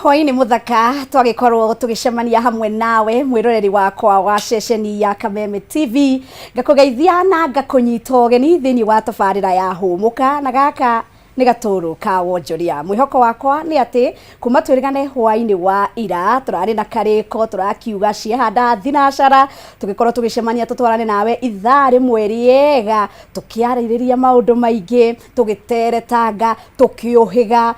Hwainĩ mũthaka twagĩkorwo tũgĩcemania hamwe nawe mwĩroreri wakwa wa ceceni ya Kameme TV, ngakũgeithia na ngakũnyita ũgeni thĩinĩ wa tabarĩra ya Hũmũka, na gaka nĩ gatũrũ ka wonjoria. Mwĩhoko wakwa nĩ atĩ kuma twĩrĩgane hwainĩ wa ira tũrarĩ na karĩko tũrakiuga ciehanda thinacara, tũgĩkorwo tũgĩcemania tũtwarane nawe ithaa rĩmwe rĩega tũkĩarĩrĩria maũndũ maingĩ, tũgĩteretanga, tũkĩũhĩga,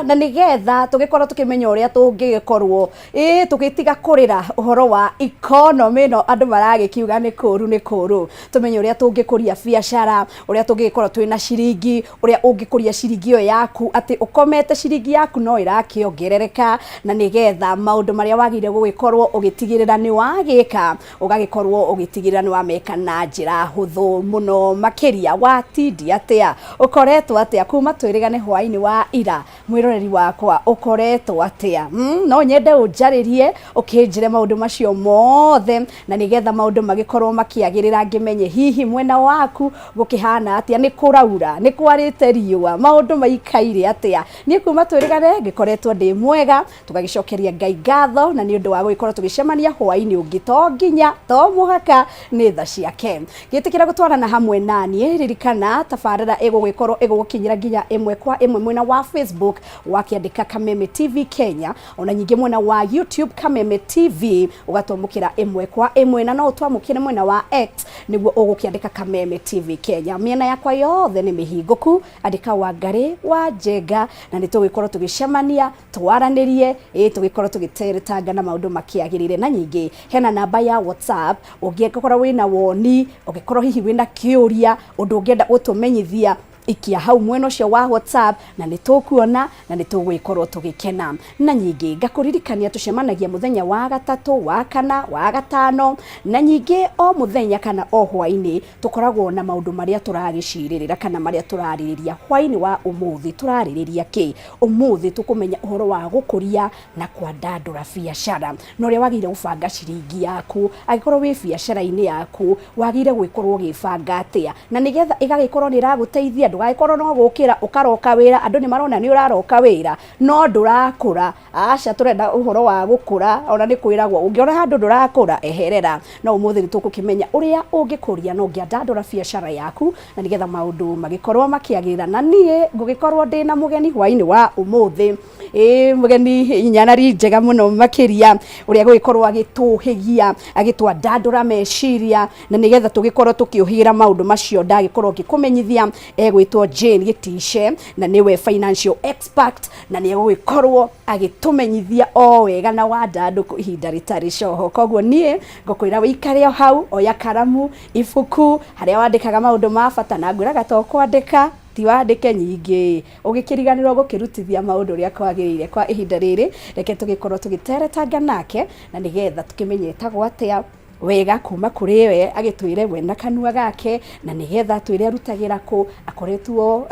na nĩgetha tũgĩkorwo tũkĩmenya ũrĩa tũngĩgĩkorwo ĩ tũgĩtiga kũrĩra ũhoro wa economy ĩno andũ maragĩkiuga nĩ kũru nĩ kũru, tũmenye ũrĩa tũngĩkũria biacara, ũrĩa tũngĩgĩkorwo twĩna ciringi, ũrĩa ũngĩkũria ciringi ĩyo yaku atĩ ũkomete ciringi yaku no ĩrakĩongerereka, na nĩgetha maũndũ marĩa wagĩrĩire gũgĩkorwo ũgĩtigĩrĩra nĩ wagĩka ũgagĩkorwo ũgĩtigĩrĩra nĩ wameka na njĩra hũthũ mũno makĩria. Watindi atĩa? Ũkoretwo atĩa kuma twĩrĩgane hwainĩ wa ira? Mwĩroreri wakwa ũkoretwo atĩa? No nyende ũnjarĩrie ũkĩnjĩre maũndũ macio mothe, na nĩgetha maũndũ magĩkorwo makĩagĩrĩra ngĩmenye hihi mwena waku gũkĩhana atĩa, nĩ kũraura, nĩ kwarĩte riũa, maũndũ maikaire atĩa? Niĩ kuma twĩrĩgane ngĩkoretwo ndĩ mwega, tũgagĩcokeria Ngai ngatho na nĩ ũndũ wa gũgĩkorwo tũgĩcemania hwainĩ ũngĩ, to nginya to mũhaka nĩ tha ciake. Gĩtĩkĩra gũtwarana hamwe naniĩ, ririkana tabarĩra ĩgũgĩkorwo ĩgũgũkinyĩra nginya ĩmwe kwa ĩmwe mwena wa Facebook wakĩandĩka Kameme TV Kenya, ona nyingĩ mwena wa YouTube Kameme TV ũgatwamũkĩra ĩmwe kwa ĩmwe, na no ũtwamũkĩre mwena wa X nĩguo ũgũkĩandĩka Kameme TV Kenya. Mĩena yakwa yothe nĩ mĩhingũku, andĩka Wangarĩ wa Njenga na nĩ tũgũgĩkorwo tũgĩcemania twaranĩrie, ĩ tũgĩkorwo tũgĩteretanga na maũndũ makĩagĩrĩire. Na nyingĩ hena namba ya WhatsApp ũngĩkorwo wĩna woni, ũngĩkorwo hihi wĩna kĩũria, ũndũ ũngĩenda gũtũmenyithia, ikia hau mwena ũcio wa WhatsApp na nĩ tũkuona na nĩ tũgũgĩkorwo tũgĩkena. Na nyingĩ ngakũririkania tũcemanagia mũthenya wa gatatũ, wa kana, wa gatano, na nyingĩ o mũthenya kana o hwainĩ tũkoragwo na maũndũ marĩa tũragĩcirĩrĩra kana marĩa tũrarĩrĩria. Hwainĩ wa ũmũthĩ tũrarĩrĩria kĩ? Ũmũthĩ tũkũmenya ũhoro wa gũkũria na kwandandũra biacara, na ũrĩa wagĩrĩire gũbanga ciringi yaku. Angĩkorwo wĩ biacara-inĩ yaku, wagĩrĩire gũgĩkorwo ũgĩbanga atĩa, na nĩgetha ĩgagĩkorwo nĩ ĩragũteithia, ndũgagĩkorwo no gũkĩra ũkaroka wĩra, andũ nĩ marona nĩ ũraroka wĩra, no ndũrakũra. Aca, tũrenda ũhoro wa gũkũra, ona nĩ kwĩragwo ũngĩona handũ ndũrakũra, eherera. No ũmũthĩ nĩ tũgũkĩmenya ũrĩa ũngĩkũria na ũngĩandandũra biacara yaku, na nĩgetha maũndũ magĩkorwo makĩagĩrĩra. Na niĩ ngũgĩkorwo ndĩna mũgeni hwainĩ wa ũmũthĩ, ĩĩ mũgeni nyanari njega mũno makĩria, ũrĩa gũgĩkorwo agĩtũhĩgia, agĩtwandandũra meciria, na nĩgetha tũgĩkorwo tũkĩũhĩgĩra maũndũ macio ndagĩkorwo ngĩkũmenyithia. Egwĩtwo Jane Gĩtice, na nĩwe financial expert, na nĩ egũgĩkorwo agĩtũmenyithia o wega na wandandũku ihinda rĩtarĩ coho. Koguo niĩ ngũkwĩra wĩikare o hau, oya karamu, ibuku, harĩa wandĩkaga maũndũ ma bata, na ngwĩraga to kwandĩka, ti wandĩke nyingĩ, ũgĩkĩriganĩrwo gũkĩrutithia maũndũ ũrĩa kwagĩrĩire. Kwa ihinda rĩrĩ, reke tũgĩkorwo tũgĩteretanga nake, na nĩgetha tũkĩmenye etagwo atĩa wega kuma kũrĩ we, agĩtwĩre we na kanua gake, na nĩgetha atwĩre arutagĩra kũ, akoretwo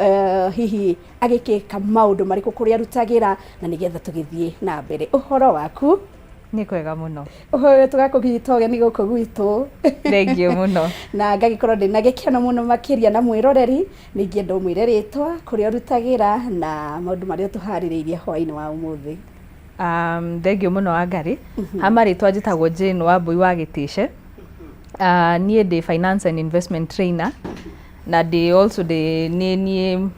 hihi agĩkĩka maũndũ marĩkũ kũrĩa arutagĩra, na nĩgetha tũgĩthiĩ na mbere. Ũhoro waku? Nĩ kwega mũno. Tũgakũnyita ũgeni gũkũ gwitũ. Thengiũ mũno. Na ngagĩkorwo ndĩna gĩkeno mũno makĩria na mwĩroreri, nĩ ingĩenda ũmwĩre rĩtwa, kũrĩa ũrutagĩra, na maũndũ marĩa ũtũharĩrĩirie hwaĩ-inĩ wa ũmũthĩ. Thengiũ mũno Wangarĩ. Ha marĩtwa njĩtagwo Jane Wambui wa Gĩtĩce. Niĩ ndĩ finance and investment trainer, na ndĩ also ndĩ nĩ niĩ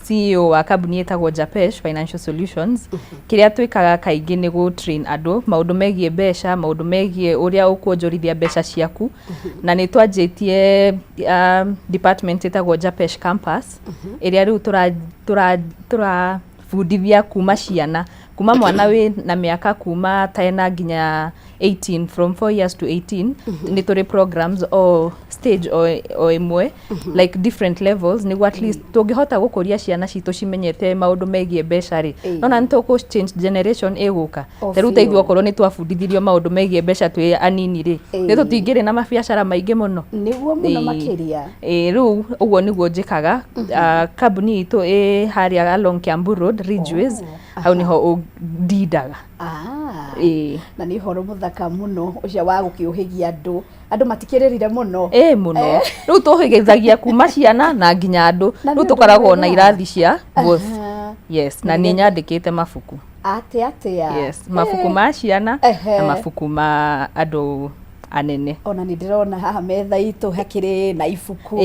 CEO wa kambuni ĩtagwo Japesh Financial Solutions. Kĩrĩa twĩkaga kaingĩ nĩ gũ train andũ maũndũ megiĩ mbeca, maũndũ megiĩ ũrĩa ũkuonjorithia mbeca ciaku, na nĩ twanjĩtie department ĩtagwo Japesh Campus, ĩrĩa rĩu tũrabundithia kuma ciana, kuma mwana wĩ na mĩaka kuma ta ĩna nginya 18, from 4 years to 18. Nĩ tũrĩ programs o stage o ĩmwe, like different levels, nĩguo at least tũngĩhota gũkũria ciana citũ cimenyete maũndũ megiĩ mbeca rĩ, nona nĩ tũkũ change generation ĩgũka. Ta rĩu ta ithuĩ okorwo nĩ twabundithirio maũndũ megiĩ mbeca twĩ anini rĩ, nĩ tũtingĩrĩ na mabiacara maingĩ mũno. Nĩguo mũno makĩria. Ĩĩ, rĩu ũguo nĩguo njĩkaga. Kambuni itũ ĩ harĩa along Kiambu Road, Ridgeways, hau nĩho ndindaga. Ĩĩ. Na nĩ ũhoro mũthaka mũno ũcio wa gũkĩũhĩgia andũ. Andũ matikĩrĩrire mũno. Ĩĩ mũno. Rĩu tũhĩgithagia kuma ciana na nginya andũ. Na nĩ Rĩu ũndũ tũkoragwo na mwega. irathi cia both. Yes, na nĩ nyandĩkĩte mabuku. Atä atä? Yes, mabuku ma ciana na mabuku ma andũ anene. Ona nä ndärona haha metha itå hakĩrĩ na ibuku.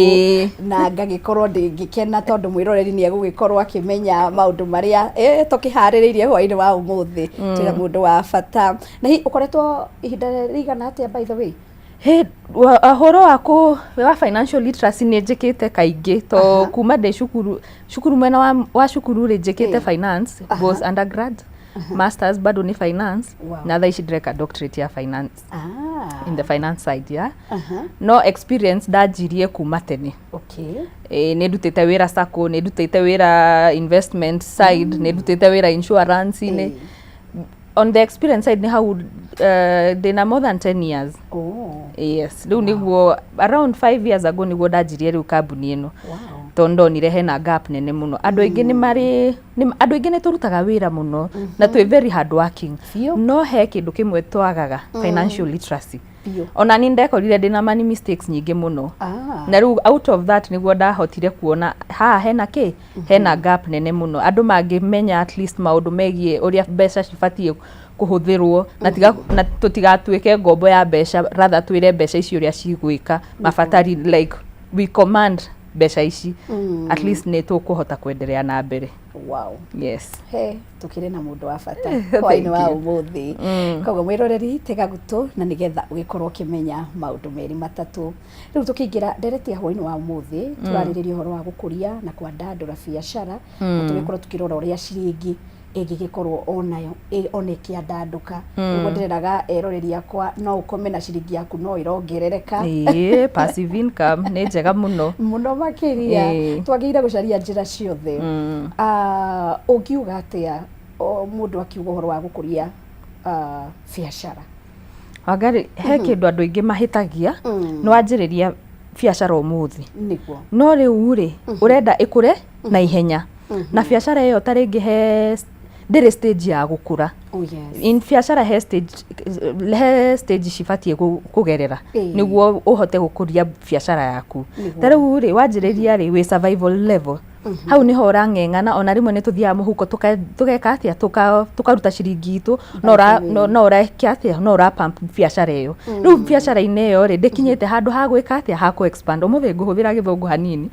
Na ngagĩkorwo ndĩngĩkena tondũ mwĩroreri nĩ egũgĩkorwo akĩmenya maũndũ marĩa tũkĩharĩrĩirie hwainĩ wa ũmũthĩ. Twĩna mũndũ wa bata. Na hihi ũkoretwo ihinda rĩigana atĩa, by the way? He, ũhoro wa kũ wa financial literacy nĩ njĩkĩte kaingĩ to kuma ndĩ cukuru cukuru mwena wa cukuru rĩ, njĩkĩte finance, both undergrad, masters bado nĩ finance. Na thaa ici ndĩreka doctorate ya finance, in the finance side, yeah. No experience ndanjirie kuma tene. Ĩ, nĩ ndutĩte wĩra sacco, nĩ ndutĩte wĩra investment side, nĩ ndutĩte wĩra insurance-inĩ. On the experience side nĩ hau ndĩna more than 10 years. Yes, rĩu nĩguo around 5 years ago nĩguo ndanjirie rĩu kambuni ĩno, tondũ ndonire hena gap nene mũno. Andũ aingĩ nĩ marĩ andũ aingĩ nĩ tũrutaga wĩra mũno na twĩ very hard working, no he kĩndũ kĩmwe twagaga, financial literacy. Ona ni ndekorire ndĩna money mistakes nyingĩ mũno. Na rĩu out of that nĩguo ndahotire kuona haha hena kĩ hena gap nene mũno. Andũ mangĩmenya at least maũndũ megiĩ ũrĩa mbeca cibatiĩ kũhũthĩrwo na tiga na tũtigatuĩke ngombo ya mbeca, rather twĩre mbeca ici ũrĩa cigwĩka mabatari, like we command mbeca ici, at least nĩ tũkũhota kwenderea na mbere. Yes. He, tukĩrĩ na mũndũ wa bata hwainĩ wa ũmũthĩ. Koguo mwĩroreri, tega gũtũ na nĩgetha ũgĩkorwo ũkĩmenya maũndũ merĩ matatũ. Rĩu tũkĩingĩra ndereti ya hwainĩ wa ũmũthĩ, tũrarĩrĩria ũhoro wa gũkũria na kwandandũra biacara, na tũgĩkorwo tũkĩrora ũrĩa ciringi ĩngĩgĩkorwo onayo ona ĩkĩandandũka. Ũguo ndĩreraga eroreri akwa, no ũkome na ciringi yaku no ĩrongerereka. Ĩĩ, passive income nĩ njega mũno. Mũno makĩria. Twagĩrĩire gũcaria njĩra ciothe. Ah, ũngiuga atĩa mũndũ akiuga ũhoro wa gũkũria biacara? Wangari, he kĩndũ andũ aingĩ mahĩtagia. Nĩ wanjĩrĩria biacara ũmũthĩ, no rĩu rĩ, ũrenda ĩkũre na ihenya, na biacara ĩyo ta rĩngĩ he ndĩrĩ stage ya gũkũra. In biacara he stage cibatiĩ kũgerera nĩguo ũhote gũkũria biacara yaku. Ta rĩu rĩ, wanjĩrĩria rĩ, wĩ survival level, hau nĩho ũrang'eng'ana. Ona rĩmwe nĩ tũthiaga mũhuko tũgeka atĩa, tũkaruta ciringi itũ, no no ũreka atĩa, no ũra pump biacara ĩyo. Rĩu biacara-inĩ ĩyo rĩ, ndĩkinyĩte handũ ha gwĩka atĩa, ha kũ expand. Ũmũthĩ ngũhũthĩra gĩthũngũ hanini.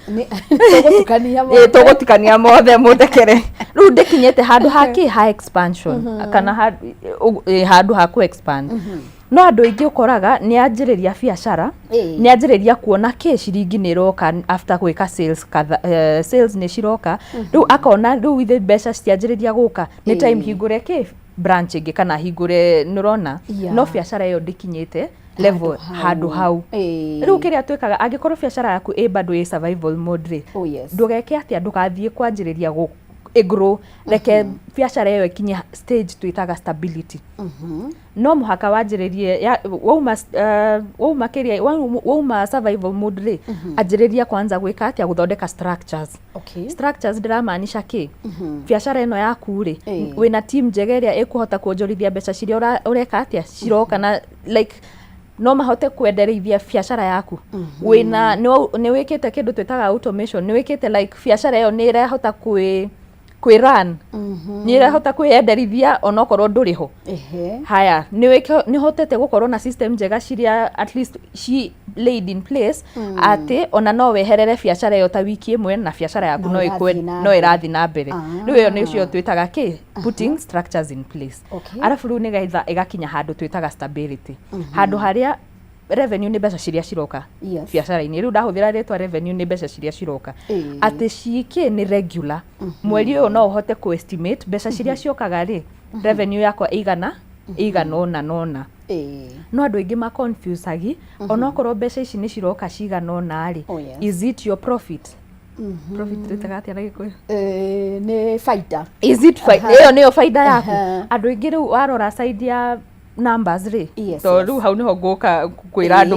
Tũgũtukania Ĩ, mothe. Tũgũtukania mothe, mũndekere. Rĩu ndĩkinyĩte handũ ha kĩ ha expansion kana handũ ha kũ expand. No andũ aingĩ ũkoraga nĩ anjĩrĩria biacara, nĩ anjĩrĩria kuona kĩ ciringi nĩ ĩroka after gwĩka sales katha, sales nĩ ciroka. Rĩu akona rĩu ithe mbeca citianjĩrĩria gũka, nĩ time hingũre kĩ branch ĩngĩ kana hingũre, nĩũrona? No biacara ĩyo ndĩkinyĩte level handũ hau. Rĩu kĩrĩa twĩkaga, angĩkorwo biacara yaku ĩ bado ĩ survival mode rĩ, ndũgeke atĩa, ndũgathiĩ kwanjĩrĩria gũ ĩgrow. Reke biacara ĩyo ĩkinye stage twĩtaga stability. No mũhaka wanjĩrĩrie wauma wauma kĩrĩa wauma survival mode rĩ, anjĩrĩria kwanza gwĩka atĩa, gũthondeka structures. Structures ndĩramaanisha kĩ? Biacara ĩno yaku rĩ, wĩna team njega ĩrĩa ĩkũhota kuonjorithia mbeca ciria ũreka atĩa ciroka, na like no mahote kwendereithia biacara yaku. Wĩna nĩ wĩkĩte kĩndũ twĩtaga automation, nĩ wĩkĩte like biacara ĩyo nĩ ĩrahota kwĩ run, nĩ ĩrahota kwĩyenderithia onokorwo ndũrĩ ho. Haya, nĩ hotete gũkorwo na system njega ciria at least ci laid in place, atĩ ona no weherere biacara ĩyo ta wiki ĩmwe na biacara yaku no no ĩrathiĩ na no mbere. Ĩrathiĩ na mbere. Rĩu ĩyo nĩcio twĩtaga kĩ putting structures in place. Arabu rĩu nĩgetha ĩgakinya handũ twĩtaga stability, handũ harĩa revenue nĩ mbeca ciria ciroka biacara-inĩ. Rĩu ndahũthĩra rĩtwa revenue, nĩ mbeca ciria ciroka atĩ cikĩ nĩ regular. Mweri ũyũ no ũhote kũ estimate mbeca ciria ciokaga rĩ, revenue yakwa ĩigana ĩigana ũna na ũna. No andũ aingĩ ma confusagi, onokorwo mbeca ici nĩ ciroka cigana ũna rĩ, is it your profit? Profit twĩtaga atĩa na Gĩkũyũ? Nĩ baita. Is it ĩyo nĩyo baida yaku? Andũ aingĩ rĩu warora side ya numbers rĩ, tondũ rĩu hau nĩho ngũka kwĩra andũ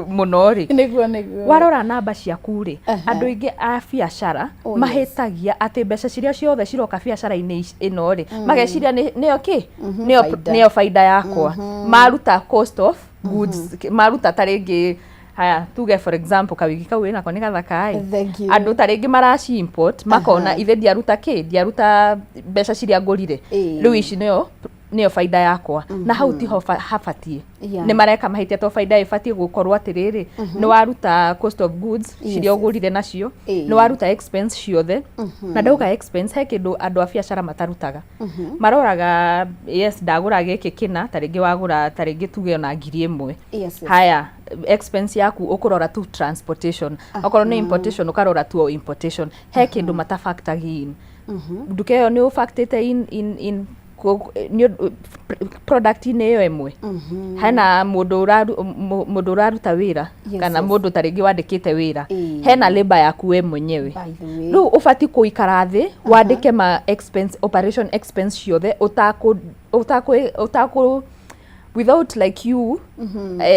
mũno rĩ, Nĩguo. warora namba ciaku rĩ, andũ aingĩ a biacara mahĩtagia atĩ mbeca ciria ciothe ciroka biacara-inĩ ĩno rĩ, mageciria nĩyo kĩ nĩyo Baida. Nĩyo baida yakwa. Maruta cost of goods, maruta ta rĩngĩ Haya, tuge for example kawigi kau wĩnako nĩ gathaka ĩ. Thank you. Andũ ta rĩngĩ maraci import makona Aha. ithe ndiaruta kĩ, ndiaruta mbeca ciria ngũrire, rĩu ici nĩyo baida yakwa, na hau tiho habatiĩ. Nĩ mareka mahĩtia to baida ĩbatiĩ gũkorwo atĩrĩrĩ, nĩ waruta cost of goods ciria ũgũrire nacio, nĩ waruta expense ciothe. Na ndauga expense, he kĩndũ andũ a biacara matarutaga. Maroraga, yes, ndagũra gĩkĩ kĩna, ta rĩngĩ wagũra ta rĩngĩ tuge ona 1000. Haya, expense yaku ũkũrora tu transportation, okorwo nĩ importation ũkarora tu o importation. He kĩndũ mata factor in. Nduka ĩyo nĩ ũfactĩte in nĩ product-inĩ ĩyo ĩmwe, hena mũndũ ũraruta wĩra kana mũndũ ta rĩngĩ wandĩkĩte wĩra, hena labor yaku we mwenyewe. By the way. Rĩu ũbatiĩ kũikara thĩ wandĩke ma expense, operation expense ciothe ũtakũ without like you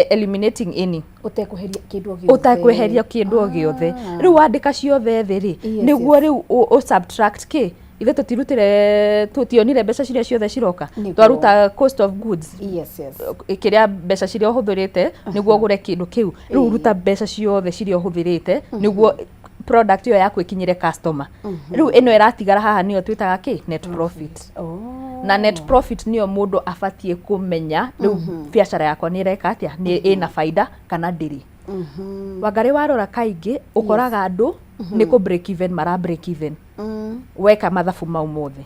eliminating any. Ũtekweheria kĩndũ o gĩothe. Ũtakweheria kĩndũ o gĩothe. Rĩu wandĩka ciothe thĩ rĩ, nĩguo rĩu ũ subtract kĩ, ithe tũtirutire, tũtionire mbeca ciria ciothe ciroka. Twaruta cost of goods, kĩrĩa mbeca ciria ũhũthĩrĩte nĩguo ũgũre kĩndũ kĩu. Rĩu ruta mbeca ciothe ciria ũhũthĩrĩte nĩguo product ĩyo yaku ĩkinyĩre customer. Rĩu ĩno ĩratigara haha nĩyo twĩtaga kĩ, net profit. Na net profit nĩyo mũndũ abatiĩ kũmenya rĩu biacara yakwa nĩ ĩreka atĩa, nĩ ĩna baida kana ndĩrĩ. Wangarĩ, warora kaingĩ ũkoraga andũ nĩ kũ break even mara break even weka mathabu mau mothe.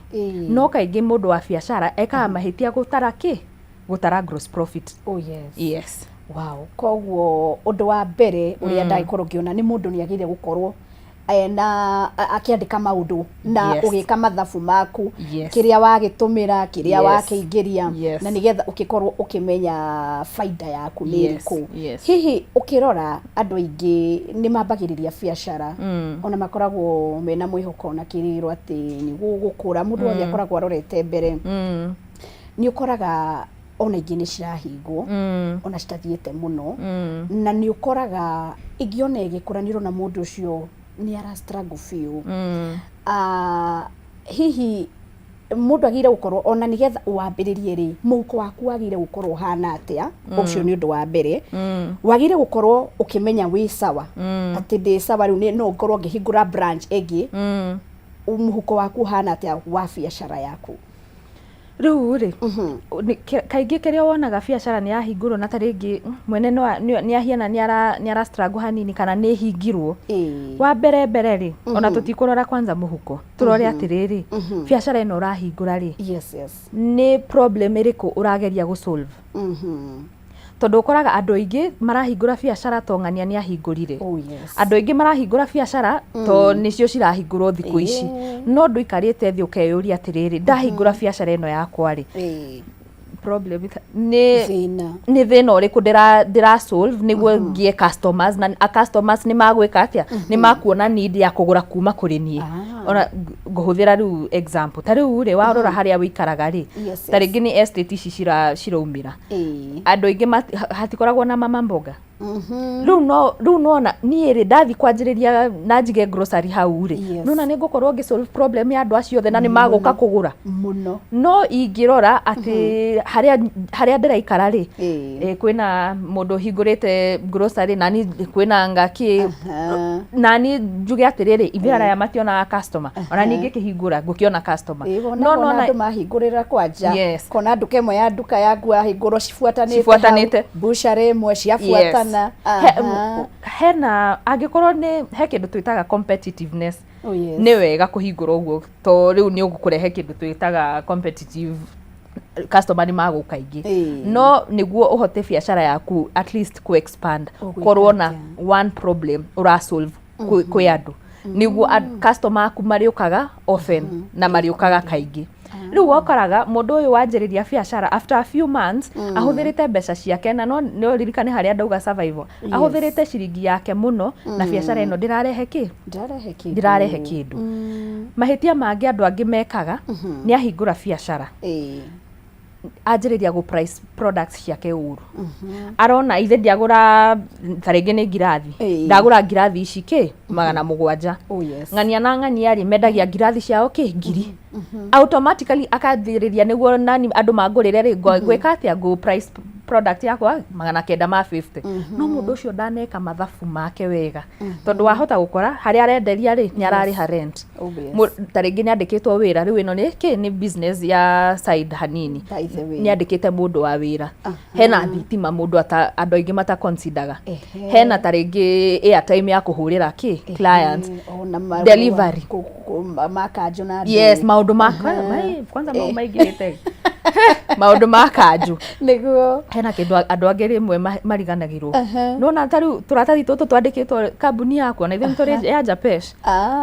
No kaingĩ mũndũ wa biacara ekaga mahĩtia gũtara kĩ, gũtara gross profit. Yes. Wow, koguo ũndũ wa mbere ũrĩa ndagĩkorwo ngĩona nĩ mũndũ nĩ agĩrĩire gũkorwo na akĩandĩka maũndũ na ũgĩka mathabu maku, kĩrĩa wagĩtũmĩra, kĩrĩa wakĩingĩria, na nĩgetha ũgĩkorwo ũkĩmenya baida yaku nĩ ĩrĩkũ. Hihi ũkĩrora andũ aingĩ nĩ mambagĩrĩria biacara, ona makoragwo mena mwĩhoko na kĩrĩgĩrĩro atĩ nĩ gũgũkũra, mũndũ wothe akoragwo arorete mbere. Nĩ ũkoraga ona ingĩ nĩ cirahingwo, ona citathiĩte mũno, na nĩ ũkoraga ĩngĩ ona ĩgĩkũra nĩ ũrona mũndũ ũcio nĩ ara struggle biũ. Hihi mũndũ agĩrĩire gũkorwo ona nĩgetha wambĩrĩrie rĩ, mũhuko waku wagĩrĩire gũkorwo ũhana atĩa? Ũcio nĩ ũndũ wa mbere. Wagĩrĩire gũkorwo ũkĩmenya wĩ sawa, atĩ ndĩ sawa, rĩu no ngorwo ngĩhingũra branch ĩngĩ. Mũhuko waku ũhana atĩa wa biacara yaku? Rĩu rĩ, kaingĩ kĩrĩa wonaga biacara nĩ yahingũrwo na ta rĩngĩ mwene nĩ ahiana nĩ ara struggle hanini kana nĩ ĩhingirwo, wa mbere mbere rĩ, ona tũtikũrora kwanza mũhuko, tũrore atĩrĩrĩ, biacara ĩno ũrahingũra rĩ, nĩ problem ĩrĩkũ ũrageria gũ solve? Tondũ ũkoraga andũ aingĩ marahingũra biacara to ng'ania nĩ ahingũrire. Andũ aingĩ marahingũra biacara to nĩcio cirahingũrwo thikũ ici. No ndũikarĩte thĩ ũkeyũria atĩrĩrĩ, ndahingũra biacara ĩno yakwa rĩ, problem nĩ Thĩna. Nĩ thĩna ũrĩkũ ndĩra solve nĩguo ngĩe customers, na a customers nĩ magwĩka atĩa, nĩ makuona need ya kũgũra kuma kũrĩ niĩ? Ona ngũhũthĩra rĩu example, ta rĩu rĩ, warora harĩa wĩikaraga rĩ, ta rĩngĩ nĩ estate ici ciraumĩra, andũ aingĩ hatikoragwo na mama mboga. Rĩu no rĩu nona niĩ rĩ, ndathi kwanjĩrĩria na njige grocery hau rĩ, nona nĩ ngũkorwo ngĩ solve problem ya andũ acio othe na nĩ magũka kũgũra. Mũno. No ingĩrora atĩ harĩa ndĩraikara rĩ, kwĩna mũndũ ũhingũrĩte grocery nani kwĩna ngaki, nani njuge atĩrĩrĩ, ithuĩ araya mationaga customer, ona niĩ ngĩkĩhingũra ngũkĩona customer. Ĩĩ, no wona nona andũ mahingũrĩra kwanja, kona nduka ĩmwe ya nduka yaku yahingũrwo cibuatanĩte Cibuatanĩte. hau, butchery ĩmwe ciabuatana. Hena angĩkorwo nĩ he kĩndũ twĩtaga competitiveness, nĩ wega kũhingũra ũguo to rĩu nĩ ũgũkũrehe kĩndũ twĩtaga competitive customer, nĩ magũka aingĩ. No nĩguo ũhote biacara yaku at least ku expand, Ũgwĩka korwo na atĩa? one problem ũra solve kwĩ andũ, nĩguo customer aku marĩũkaga often na marĩũkaga kaingĩ. Rĩu wokoraga mũndũ ũyũ wanjĩrĩria biacara, after a few months ahũthĩrĩte mbeca ciake, na no ririkane harĩa ndauga survival, ahũthĩrĩte ciringi yake mũno na biacara ĩno ndĩrarehe kĩ? Ndĩrarehe kĩndũ. Ndĩrarehe kĩndũ. Mahĩtia mangĩ andũ angĩ mekaga nĩ ahingũra biacara, anjĩrĩria gũ price products ciake ũru. Arona ithe ndiagũra ta rĩngĩ nĩ ngirathi, ndagũra ngirathi ici kĩ 700. Ng'ania na ng'ania rĩ, mendagia ngirathi ciao kĩ ngiri. Automatically akathĩrĩria nĩguo nani andũ mangũrĩre rĩ, ngwĩka atĩa, ngũ price product yakwa 950, no mũndũ ũcio ndaneka mathabu make wega, tondũ wahota gũkora harĩa arenderia rĩ, nĩ ararĩha rent. Obvious. Ta rĩngĩ nĩ andĩkĩtwo wĩra. Rĩu ĩno nĩ kĩ? Nĩ business ya side hanini. By the way. Nĩ andĩkĩte mũndũ wa wĩra, hena thitima, mũndũ ata andũ aingĩ mataconsideraga, hena ta rĩngĩ airtime ya kũhũrĩra kĩ client. Ona Delivery. Makanjũ na Yes, ndũĩ. maũndũ ma kwanza mau maingĩrĩte, maũndũ ma kanjũ. Hena kĩndũ andũ angĩ rĩmwe mariganagĩrwo. Nona ta rĩu tũratathi tũtũ twandĩkĩtwo kambuni yakwa na ithuĩ nĩ tũrĩ ya Japesh,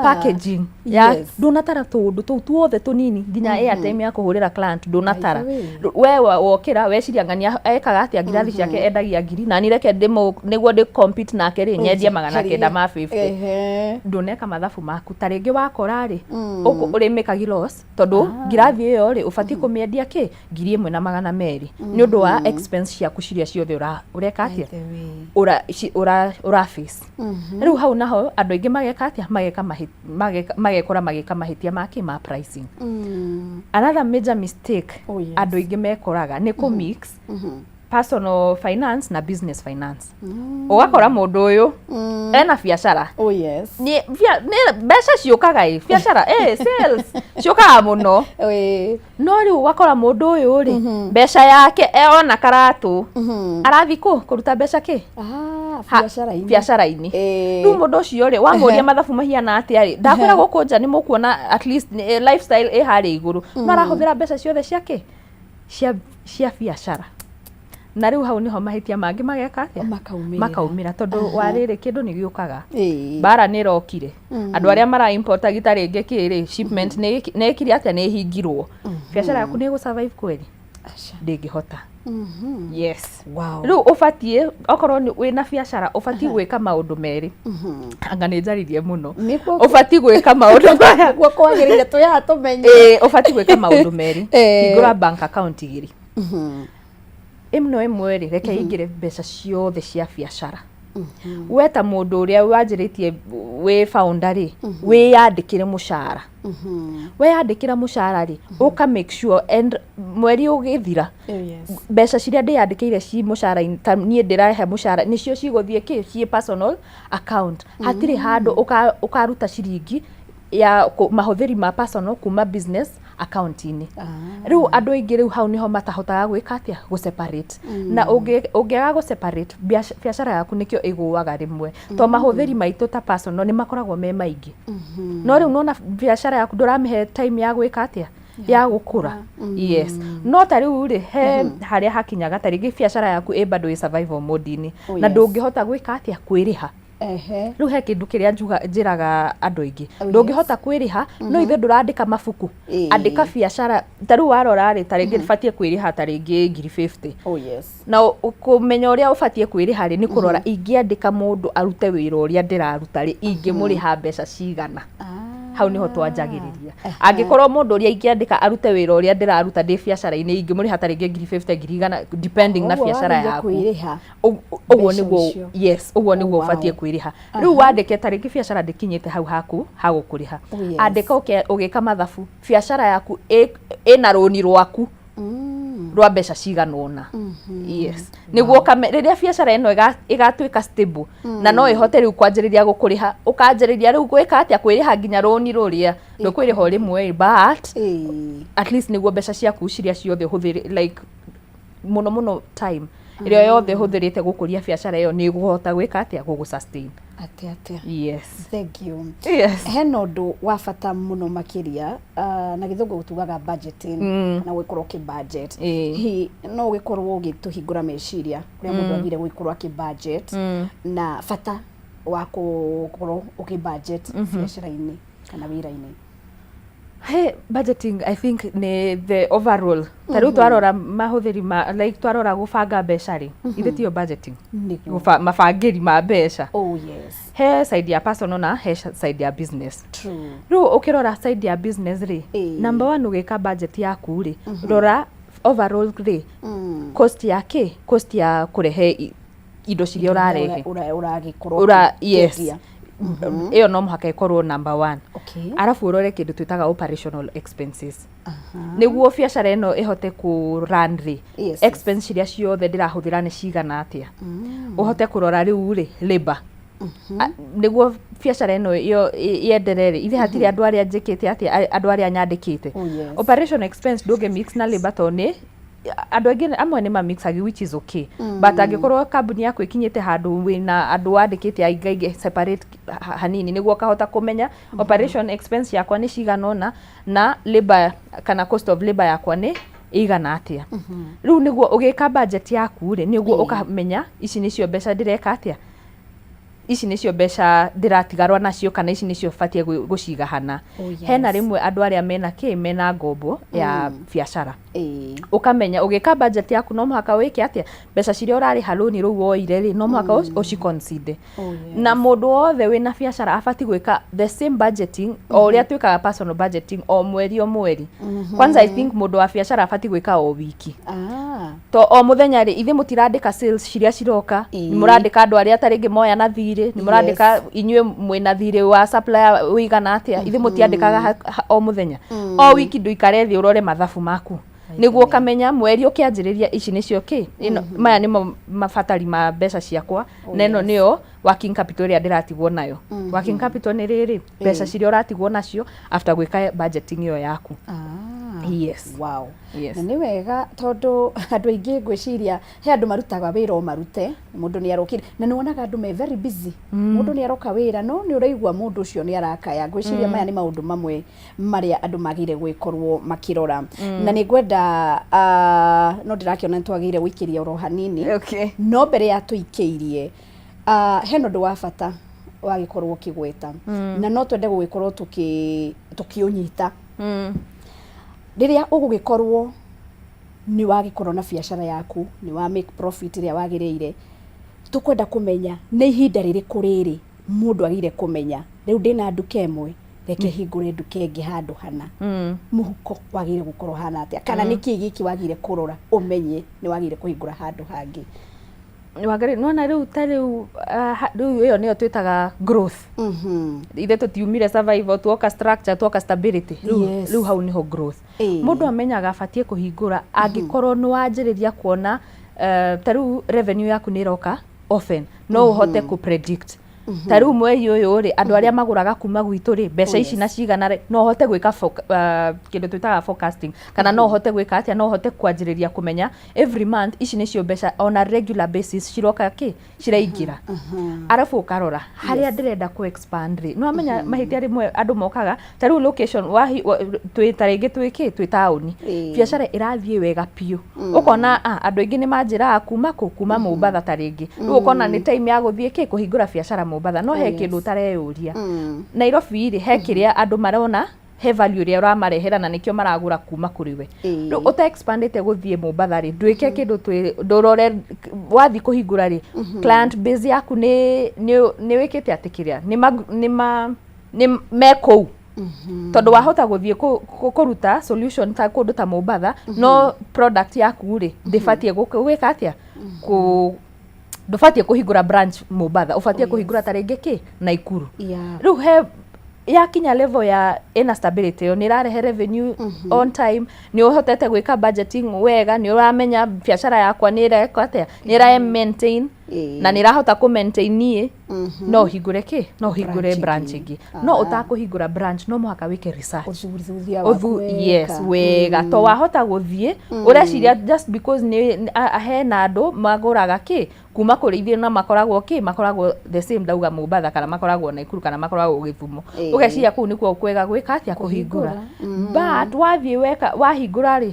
packaging ya ndũnatara tũũndũ tũu tuothe tũnini, nginya airtime ya kũhũrĩra client ndũnatara. By the way. We wokĩra weciria ng'ania ekaga atĩa, ngirathi ciake endagia ngiri, na ni reke ndĩmũ nĩguo ndĩ compete nake rĩ, nyendie 950. Ndũneka mathabu maku. Ta rĩngĩ wakora rĩ, ũrĩmĩkagi loss, tondũ ngirathi ĩyo rĩ, ũbatiĩ kũmĩendia kĩ 1200, nĩ ũndũ wa expense ciaku ciria ciothe ũreka By atĩa, the way. ũra face. Rĩu hau naho andũ aingĩ mageka atĩa? Mageka magekora magĩka mahĩtia make ma pricing. Another major mistake andũ aingĩ mekoraga nĩ kũ mix personal finance na business finance. Ũgakora mũndũ ũyũ ena biacara, nĩ mbeca ciũkaga ĩ biacara ĩ sales ciũkaga mũno, no rĩu ũgakora mũndũ ũyũ rĩ, mbeca yake ona karatũ arathiĩ kũ kũruta mbeca kĩ Ah, biacara-inĩ. Biacara-inĩ. Rĩu mũndũ ũcio rĩ, wamũria mathabu mahiana atĩa rĩ, ndakwĩra gũkũ nja nĩ mũkuona at least lifestyle ĩ harĩa igũrũ, no arahũthĩra mbeca ciothe ciake cia biacara, na rĩu hau nĩho mahĩtia mangĩ mageka atĩa? Makaumĩrĩra. Makaumĩra, tondũ wa rĩrĩ, kĩndũ nĩ gĩũkaga, Ĩĩ. mbara nĩ ĩrokire, andũ arĩa mara importagi ta rĩngĩ kĩrĩ shipment nĩ ĩkire atĩa? Nĩ ĩhingirwo. Biacara yaku nĩ ĩgũ survive kweli? Aca. Ndĩngĩhota. Yes. Rĩu ũbatiĩ okorwo nĩ wĩna biacara, ũbatiĩ gwĩka maũndũ merĩ. Anga nĩ njaririe mũno. Nĩguo. Ũbatiĩ gwĩka maũndũ maya. Nĩguo kwagĩrĩire, twĩ haha tũmenye. Ĩĩ, ũbatiĩ gwĩka maũndũ merĩ. Hingũra bank account igĩrĩ. Ĩno ĩmwe rĩ, reke ingĩre mbeca ciothe cia biacara. We ta mũndũ ũrĩa wanjĩrĩtie wĩ founder rĩ, wĩyandĩkĩre mũcara. Weyandĩkĩra mũcara rĩ, ũka make sure and mweri ũgĩthira, mbeca ciria ndĩyandĩkĩire ci mũcara-inĩ, ta niĩ ndĩrahe mũcara, nĩcio cigũthiĩ kĩ ciĩ personal account. Hatirĩ handũ ũkaruta ciringi ya mahũthĩri ma personal kuma business account-inĩ. Rĩu andũ aingĩ rĩu hau nĩho matahotaga gwĩka atĩa? Gũ separate. Na ũngĩaga gũ separate, biacara yaku nĩkĩo ĩgũaga rĩmwe, to mahũthĩri maitũ ta personal nĩ makoragwo me maingĩ, no rĩu nona biacara yaku ndũramĩhe time ya gwĩka atĩa? Ya gũkũra. Yes, no ta rĩu rĩ, he harĩa hakinyaga ta rĩngĩ biacara yaku ĩ bado ĩ survival mode-inĩ, na ndũngĩhota gwĩka atĩa? Kwĩrĩha. Rĩu he kĩndũ kĩrĩa njuga njĩraga andũ aingĩ, ndũngĩhota kwĩrĩha, no ithe ndũrandĩka mabuku. Andĩka biacara ta rĩu warora rĩ, ta rĩngĩ batiĩ kwĩrĩha ta rĩngĩ ngiri 50. Na kũmenya ũrĩa ũbatiĩ kwĩrĩha rĩ, nĩ kũrora ingĩandĩka mũndũ arute wĩra ũrĩa ndĩraruta rĩ, ingĩmũrĩha mbeca cigana? Hau niho twanjagĩrĩria. Angĩkorwo mũndũ ũrĩa ingĩandĩka arute wĩra ũrĩa ndĩraruta ndĩ biacara-inĩ ingĩmũrĩha ta rĩngĩ ngiri 50, ngiri 100, depending na Koguo biacara wagĩrĩire yaku. kwĩrĩha Ũguo mbeca nĩguo icio. Yes, ũguo nĩguo ũbatiĩ kwĩrĩha. Rĩu wandĩke ta rĩngĩ biacara ndĩkinyĩte hau haku hagũkũrĩha, andĩka ũgĩka mathabu biacara yaku ĩna rũni rwaku rwa mbeca cigana ũna. Yes, nĩguo rĩrĩa biacara ĩno ĩgatuĩka stable na no ĩhote rĩu kwanjĩrĩria gũkũrĩha, ũkanjĩrĩria rĩu gwĩka atĩa? Kwĩrĩha nginya rũni rũrĩa ndũkwĩrĩha o rĩmwe, but at least nĩguo mbeca ciaku ciria ciothe ũhũthĩrĩ, like mũno mũno time ĩrĩa yothe ũhũthĩrĩte gũkũria biacara ĩyo, nĩ ĩgũhota gwĩka atĩa? Gũgũ sustain. Atĩa atĩa. Yes. Thank you. Yes. Hena ũndũ wa bata mũno makĩria, na gĩthũngũ tugaga budgeting, kana gũgĩkorwo ũkĩ budget. Hihi no ũgĩkorwo ũgĩtũhingũra meciria ũrĩa mũndũ agĩrĩire gũgĩkorwo akĩ budget, na bata wa gũkorwo ũkĩ budget biacara-inĩ kana wĩra-inĩ? Hey, budgeting I think nĩ the overall. Ta rĩu twarora mahũthĩri ma, like twarora gũbanga mbeca rĩ, ithe tiyo budgeting? Nĩguo. Mabangĩri ma mbeca. He side ya personal na he side ya business. Rĩu ũkĩrora side ya business rĩ, number one, ũgĩka budget yaku rĩ, rora overall rĩ, cost ya kĩ, cost ya kũrehe indo ciria ũrarehe. Ũragĩkorwo Ura, yes. ũkĩendia. Ĩyo no mũhaka ĩkorwo number one. Arabu ũrore kĩndũ twĩtaga operational expenses. Nĩguo biacara ĩno ĩhote kũ run rĩ, expense iria ciothe ndĩrahũthĩra nĩ cigana atĩa. Ũhote kũrora rĩu rĩ, labor. Nĩguo biacara ĩno ĩyo ĩenderee rĩ, ithe hatirĩ andũ arĩa njĩkĩte atĩa, andũ arĩa nyandĩkĩte. Operation expense ndũngĩ mix na labor, tondũ nĩ andũ aingĩ amwe nĩ mamixagi, which is okay, but angĩkorwo kambuni yaku ĩkinyĩte handũ wĩna andũ wandĩkĩte aingĩ aingĩ, separate hanini nĩguo ũkahota kũmenya operation expense yakwa nĩ cigana ũna na labor kana cost of labor yakwa nĩ ĩigana atĩa. Rĩu nĩguo ũgĩka budget yaku rĩ, nĩguo ũkamenya ici nĩcio mbeca ndĩreka atĩa, ici nĩcio mbeca ndĩratigarwo nacio, kana ici nĩcio batiĩ gũciga hana. Hena rĩmwe andũ arĩa mena kĩ, mena ngombo ya biacara. Ũkamenya ũgĩka budget yaku no mũhaka wĩke atĩa, mbeca ciria ũrarĩha rũni rũu woire rĩ, no mũhaka ũciconsider. Na mũndũ wothe wĩna biacara abatiĩ gwĩka the same budgeting o ũrĩa twĩkaga personal budgeting o mweri o mweri. Kwanza I think mũndũ wa biacara abatiĩ gwĩka o wiki. To o mũthenya rĩ, ithuĩ mũtirandĩka sales ciria ciroka, nĩ mũrandĩka andũ arĩa ta rĩngĩ moya na thirĩ, nĩ mũrandĩka inyuĩ mwĩna thirĩ wa supplier ũigana atĩa. Ithuĩ mũtiandĩkaga o mũthenya? O wiki ndũikare thĩ ũrore mathabu maku nĩguo ũkamenya mweri ũkĩanjĩrĩria ici nĩcio kĩ ĩno, maya nĩmo mabatari ma mbeca ciakwa, na ĩno nĩyo working capital ĩrĩa ndĩratigwo nayo. Working capital nĩ rĩrĩ mbeca ciria ũratigwo nacio after gwĩka budgeting ĩyo yaku. Yes. Yes. Na nĩ wega, tondũ andũ aingĩ ngwĩciria he andũ marutaga wĩra o marute, mũndũ nĩ arokire na nĩ wonaga andũ me very busy, mũndũ nĩ aroka wĩra no nĩ ũraigua mũndũ ũcio nĩ arakaya. Ngwĩciria maya nĩ maũndũ mamwe marĩa andũ magĩrĩire gwĩkorwo makĩrora, na nĩ ngwenda no ndĩrakĩona nĩ twagĩrĩire gũikĩria oro hanini. No mbere ya tũikĩirie, hena ũndũ wa bata wagĩkorwo ũkĩgweta na no twende gũgĩkorwo tũkĩũnyita. Rĩrĩa ũgũgĩkorwo nĩ wagĩkorwo na biacara yaku, nĩ wa make profit ĩrĩa wagĩrĩire, tũkwenda kũmenya nĩ ihinda rĩrĩkũ rĩrĩ mũndũ agĩrĩire kũmenya rĩu ndĩna nduka ĩmwe, reke hingũre nduka ĩngĩ handũ hana. Mũhuko wagĩrĩire gũkorwo hana atĩa, kana nĩ kĩĩ gĩkĩ wagĩrĩire kũrora ũmenye nĩ wagĩrĩire kũhingũra handũ hangĩ? Wangari, nona rĩu ta rĩu rĩu ĩyo nĩyo twĩtaga growth. Ithe tũtiumire survival, tuoka structure, tuoka stability. Rĩu rĩu hau niho growth. Mũndũ amenyaga abatiĩ kũhingũra angĩkorwo nĩ wanjĩrĩria kuona ta rĩu revenue yaku nĩ ĩroka often, no ũhote kũ predict ta rĩu mweri ũyũ rĩ, andũ arĩa magũraga kuma gwitũ rĩ, mbeca ici na cigana rĩ, no ũhote gwĩka kĩndũ twĩtaga forecasting, kana no ũhote gwĩka atĩa, no ũhote kwanjĩrĩria kũmenya every month ici nĩcio mbeca on a regular basis ciroka kĩ ciraingĩra. Arabu ũkarora harĩa ndĩrenda kũ expand rĩ, nĩ wamenya mahĩtia rĩmwe andũ mokaga ta rĩu location twĩ ta rĩngĩ twĩ kĩ, twĩ taũni, biacara ĩrathiĩ wega biũ, ũkona andũ aingĩ nĩ manjĩraga kuma kũ, kuma Mombatha ta rĩngĩ. Rĩu ũkona nĩ time ya gũthiĩ kĩ, kũhingũra biacara Mombatha, no he kĩndũ ũtareyũria. Nairobi rĩ, he kĩrĩa andũ marona, he value ĩrĩa ũramarehera na nĩkĩo maragũra kuma kũrĩ we. Rĩu ũta expandĩte gũthiĩ Mombatha rĩ, ndwĩke kĩndũ twĩ ndũrore wathiĩ kũhingũra rĩ, client base yaku nĩ wĩkĩte atĩ kĩrĩa nĩ me kũu, tondũ wahota gũthiĩ kũruta solution ta kũndũ ta Mombatha, no product yaku rĩ, ndĩbatiĩ gwĩka atĩa, kũ ndũbatiĩ kũhingũra branch Mombatha, ũbatiĩ kũhingũra ta rĩngĩ kĩ, Naikuru. Rĩu he yakinya level ya ĩna stability ĩyo, nĩ ĩrarehe revenue on time, nĩ ũhotete gwĩka budgeting wega, nĩ ũramenya biacara yakwa nĩ ĩreka atĩa, nĩ ĩra maintain na nĩ ĩrahota kũ maintain niĩ, no ũhingũre kĩ, no ũhingũre Branch branch ĩngĩ. ĩngĩ. No ũtakũhingũra branch no mũhaka wĩke research. Ũthuthuria waku Ũthu wega. Yes, wega, to wahota gũthiĩ ũreciria just because nĩ hena andũ magũraga kĩ kuma kũrĩ ithuĩ na makoragwo kĩ, makoragwo the same, ndauga Mombatha kana makoragwo Naikuru kana makoragwo Gĩthumo, ũgeciria kũu nĩkuo kwega gwĩka atĩa, kũhingũra. But wathiĩ weka wahingũra rĩ,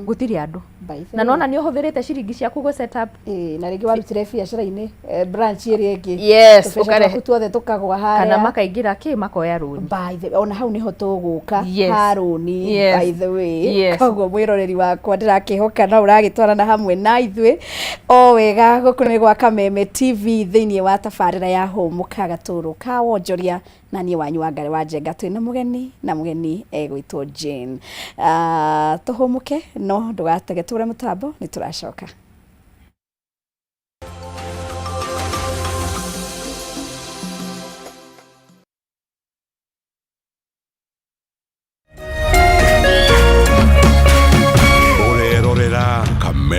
gũtirĩ andũ By the na way. nona nĩ ũhũthĩrĩte ciringi ciaku gũ set up. Ĩĩ, na rĩngĩ warutire biacara-inĩ branch ĩrĩa ĩngĩ, Yes, tũbeca ũkarehe twaku tuothe tũkagwa harĩa. Kana makaingĩra kĩ, makoya rũni. By the ona hau niho tũgũka ha rũni. By the way, koguo mwĩroreri wakwa, ndĩrakĩhoka no ũragĩtwarana hamwe na ithuĩ o wega. Gũkũ nĩ gwa Kameme TV thĩinĩ wa tabarĩra ya Hũmũka Gatũrũ ka Wonjoria, na niĩ wanyu wa Ngarĩ wa Njenga, twĩna mũgeni na mũgeni egwĩtwo Jane. Tũhũmũke no ndũgatege tũre mũtambo, nĩ tũracoka.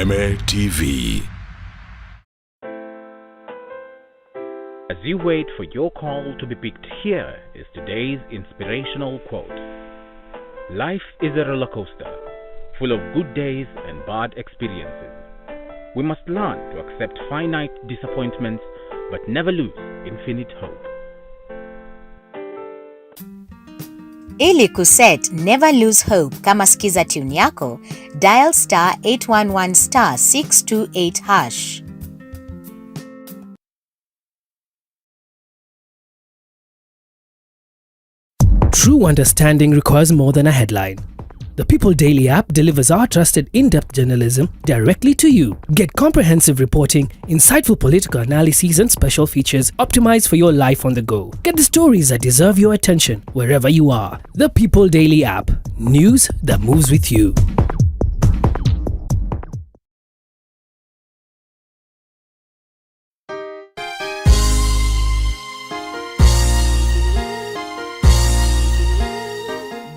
Kameme TV. As you wait for your call to be picked, here is today's inspirational quote. Life is a roller coaster, full of good days and bad experiences. We must learn to accept finite disappointments but never lose infinite hope. Ili kuset Never Lose Hope kama skiza tune yako, dial star 811 star 628 hash. True understanding requires more than a headline. The People Daily app delivers our trusted in depth journalism directly to you. Get comprehensive reporting, insightful political analyses, and special features optimized for your life on the go. Get the stories that deserve your attention wherever you are. The People Daily app. News that moves with you.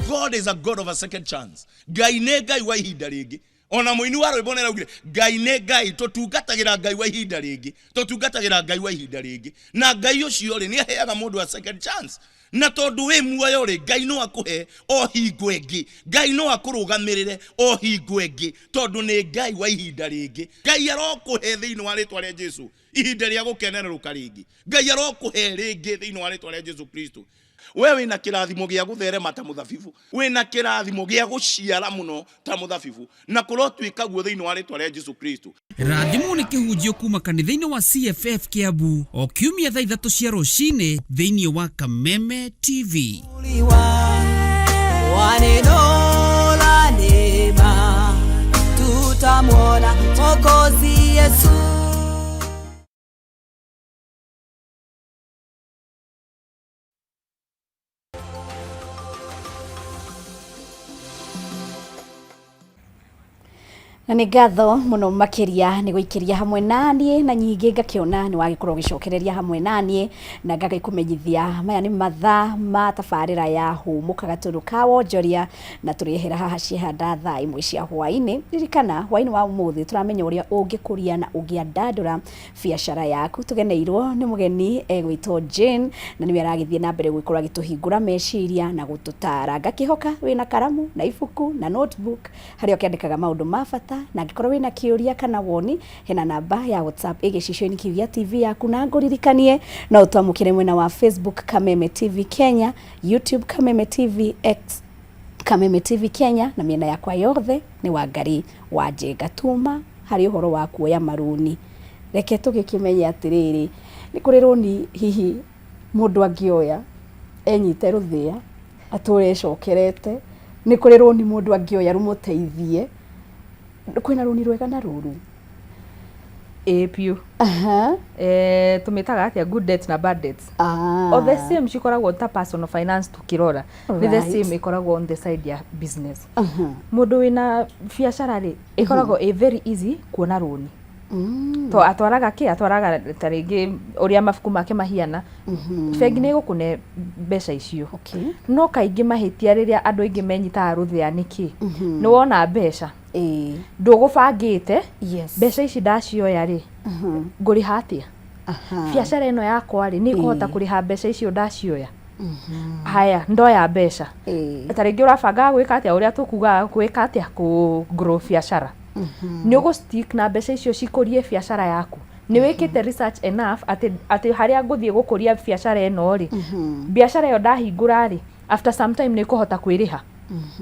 God is a God of a second chance. Ngai nĩ Ngai wa ihinda rĩngĩ. Ona mũini wa rwĩmbo nĩaraugire Ngai nĩ Ngai, tũtungatagĩra Ngai wa ihinda rĩngĩ, tũtungatagĩra Ngai wa ihinda rĩngĩ. Na Ngai ũcio rĩ, nĩ aheaga mũndũ a second chance. Na tondũ wĩ muoyo rĩ, Ngai no akũhe o hingo ĩngĩ. Ngai no akũrũgamĩrĩre o hingo ĩngĩ, tondũ nĩ Ngai wa ihinda rĩngĩ. Ngai arokũhe thĩinĩ wa rĩtwa rĩa Jesu ihinda rĩa gũkenerũka rĩngĩ. Ngai arokũhe rĩngĩ thĩinĩ wa rĩtwa rĩa Jesu Kristo. We wĩna kĩrathimo gĩa gũtherema ta mũthabibu, wĩna kĩrathimo gĩa gũciara mũno ta mũthabibu, na kũrotuĩka guo thĩinĩ wa rĩtwa rĩa Jesu Kristo. Rathimwo nĩ kĩhunjio kuma kanitha-inĩ wa CFF Kiambu o kiumia thaa ithatũ cia rũcinĩ thĩinĩ wa Kameme TV. Wa neno la neema tutamwona Mwokozi Yesu. Na nĩ ngatho mũno makĩria nĩ gũikĩria hamwe naniĩ, na nyingĩ ngakĩona nĩ wagĩkorwo ũgĩcokereria hamwe naniĩ, na ngagĩkũmenyithia maya nĩ mathaa ma tabarĩra ya Hũmũka gatũrũ ka wonjoria, na tũrĩehera haha ciehanda thaa 1 cia hwaĩ-inĩ. Ririkana hwaĩ-inĩ wa ũmũthĩ tũramenya ũrĩa ũngĩkũria na ũngĩandandũra biacara yaku. Tũgeneirwo nĩ mũgeni egwĩtwo Jane, na nĩwe aragĩthiĩ na mbere gũgĩkorwo agĩtũhingũra meciria na gũtũtara. Ngakĩhoka wĩna karamu na ibuku na notebook harĩa ũkĩandĩkaga maũndũ ma bata, na angĩkorwo wĩna kĩũria kana woni, hena namba ya WhatsApp ĩ gĩcicio-inĩ kĩu gĩa TV yaku, na ngũririkanie no ũtwamũkĩre mwena wa Facebook Kameme TV Kenya, YouTube Kameme TV, X Kameme TV Kenya, na mĩena yakwa yothe nĩ Wangari wa Njenga. Tuma harĩ ũhoro wa kuoya marũni, reke tũgĩkĩmenye atĩrĩrĩ, nĩ kũrĩ rũni hihi mũndũ angĩoya enyite rũthĩa atũre ecokerete, nĩ kũrĩ rũni mũndũ angĩoya rũmũteithie, kwĩna rũni rwega na rũru. Ĩĩ biũ. Tũmĩtaga atĩa, good debt na bad debts. O the same cikoragwo ta personal finance tukĩrora, nĩ the same ĩkoragwo on the side ya business. Mũndũ wĩna biacara rĩ, ĩkoragwo ĩ very easy kuona rũni, to atwaraga kĩ, atwaraga ta rĩngĩ ũrĩa mabuku make mahiana, bengi nĩ ĩgũkũne mbeca icio. No kaingĩ mahĩtia rĩrĩa andũ aingĩ menyitaga rũthĩa nĩkĩ, nĩ wona mbeca ndũgũbangĩte, mbeca ici ndacioya rĩ, ngũrĩha atĩa? Biacara ĩno yakwa rĩ, nĩ ĩkũhota kũrĩha mbeca icio ndacioya? Haya, ndoya mbeca, ta rĩngĩ ũrabangaga gwĩka atĩa, ũrĩa tũkugaga gwĩka atĩa, kũ grow biacara, nĩ ũgũ stick na mbeca icio cikũrie biacara yaku? Nĩ wĩkĩte research enough atĩ harĩa ngũthiĩ gũkũria biacara ĩno rĩ, biacara ĩyo ndahingũra rĩ, after some time nĩ ĩkũhota kwĩrĩha?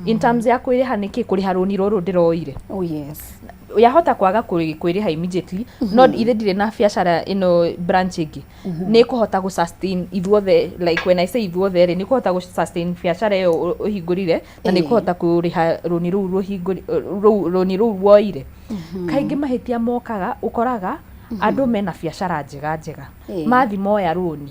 In terms ya kwĩrĩha nĩkĩ, kũrĩha rũni rũrũ ndĩroire. Oh yes. Yahota kwaga kwĩrĩha immediately, no ithe ndirĩ na biacara ĩno branch ĩngĩ nĩ ĩkũhota gũ sustain ithuothe. Like when I say ithuothe rĩ, nĩ ĩkũhota gũ sustain biacara ĩyo ũhingũrire, na nĩ ĩkũhota kũrĩha rũni rũu rũu rũni rũu woire. Kaingĩ mahĩtia mokaga, ũkoraga andũ mena biacara njega njega, mathi moya rũni,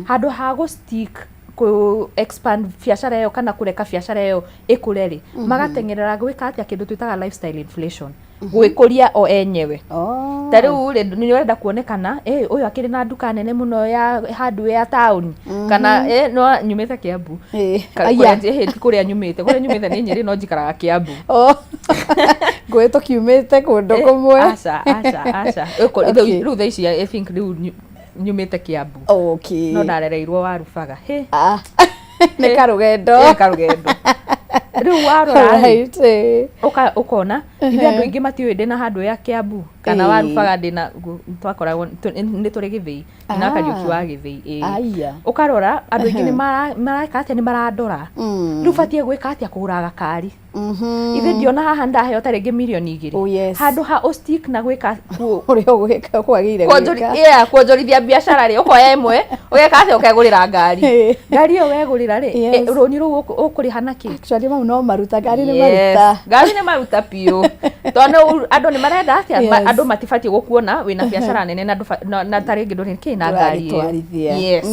handũ ha gũ stick Kũ expand biacara ĩyo kana kũreka biacara ĩyo ĩkũre rĩ, magateng'erera gwĩka atĩa? Kĩndũ twĩtaga lifestyle inflation, gwĩkũria o enyewe. Oh. Ta rĩu rĩ, nĩ ũrenda kuonekana, "Ĩ, ũyũ akĩrĩ na nduka nene mũno ya hardware ya taũni," kana no nyumĩte Kiambu. Aya. Ti kũrĩa nyumĩte, kũrĩa nyumĩte nĩ Nyĩrĩ, no njikaraga Kiambu. Oh. Ngũĩ tũkiumĩte kũndũ kũmwe. Aca, aca, aca. Rĩu thaa ici I think rĩu nyumĩte Kiambu, no ndarereirwo Warubaga. Hĩ. Ah. Nĩ karũgendo. Karũgendo. Rĩu warora rĩ, Right. Ũkona ithe andũ aingĩ matiũĩ ndĩna handũ ya Kiambu kana Warubaga ndĩna twakoragwo nĩ tũrĩ gĩthĩi na Kariũki wa gĩthĩi, ĩĩ. Aya. Ũkarora andũ aingĩ nĩ mareka atĩa? Nĩ marandora. Rĩu batiĩ gwĩka atĩa? Kũgũra gakari. Ithe ndiona haha ndaheo ta rĩngĩ mirioni 2. Oh, yes. Handũ ha ũstick na gwĩka Ũrĩa ũgwĩka kwagĩrĩire gwĩka. Yeah, kuonjorithia biacara rĩ, ũkoya ĩmwe ũgeka atĩa? Ũkegũrĩra ngari. Ngari ĩyo wegũrĩra rĩ, rũni rũu ũkũrĩha nakĩ? Actually mau no maruta, ngari nĩ Yes. maruta. Ngari nĩ maruta biũ, tondũ andũ nĩ marenda atĩa? Andũ matibatiĩ gũkuona wĩna biacara nene na na ta rĩngĩ ndũrĩ kĩ na ngari ĩyo. Ndũragĩtwarithia. Yes.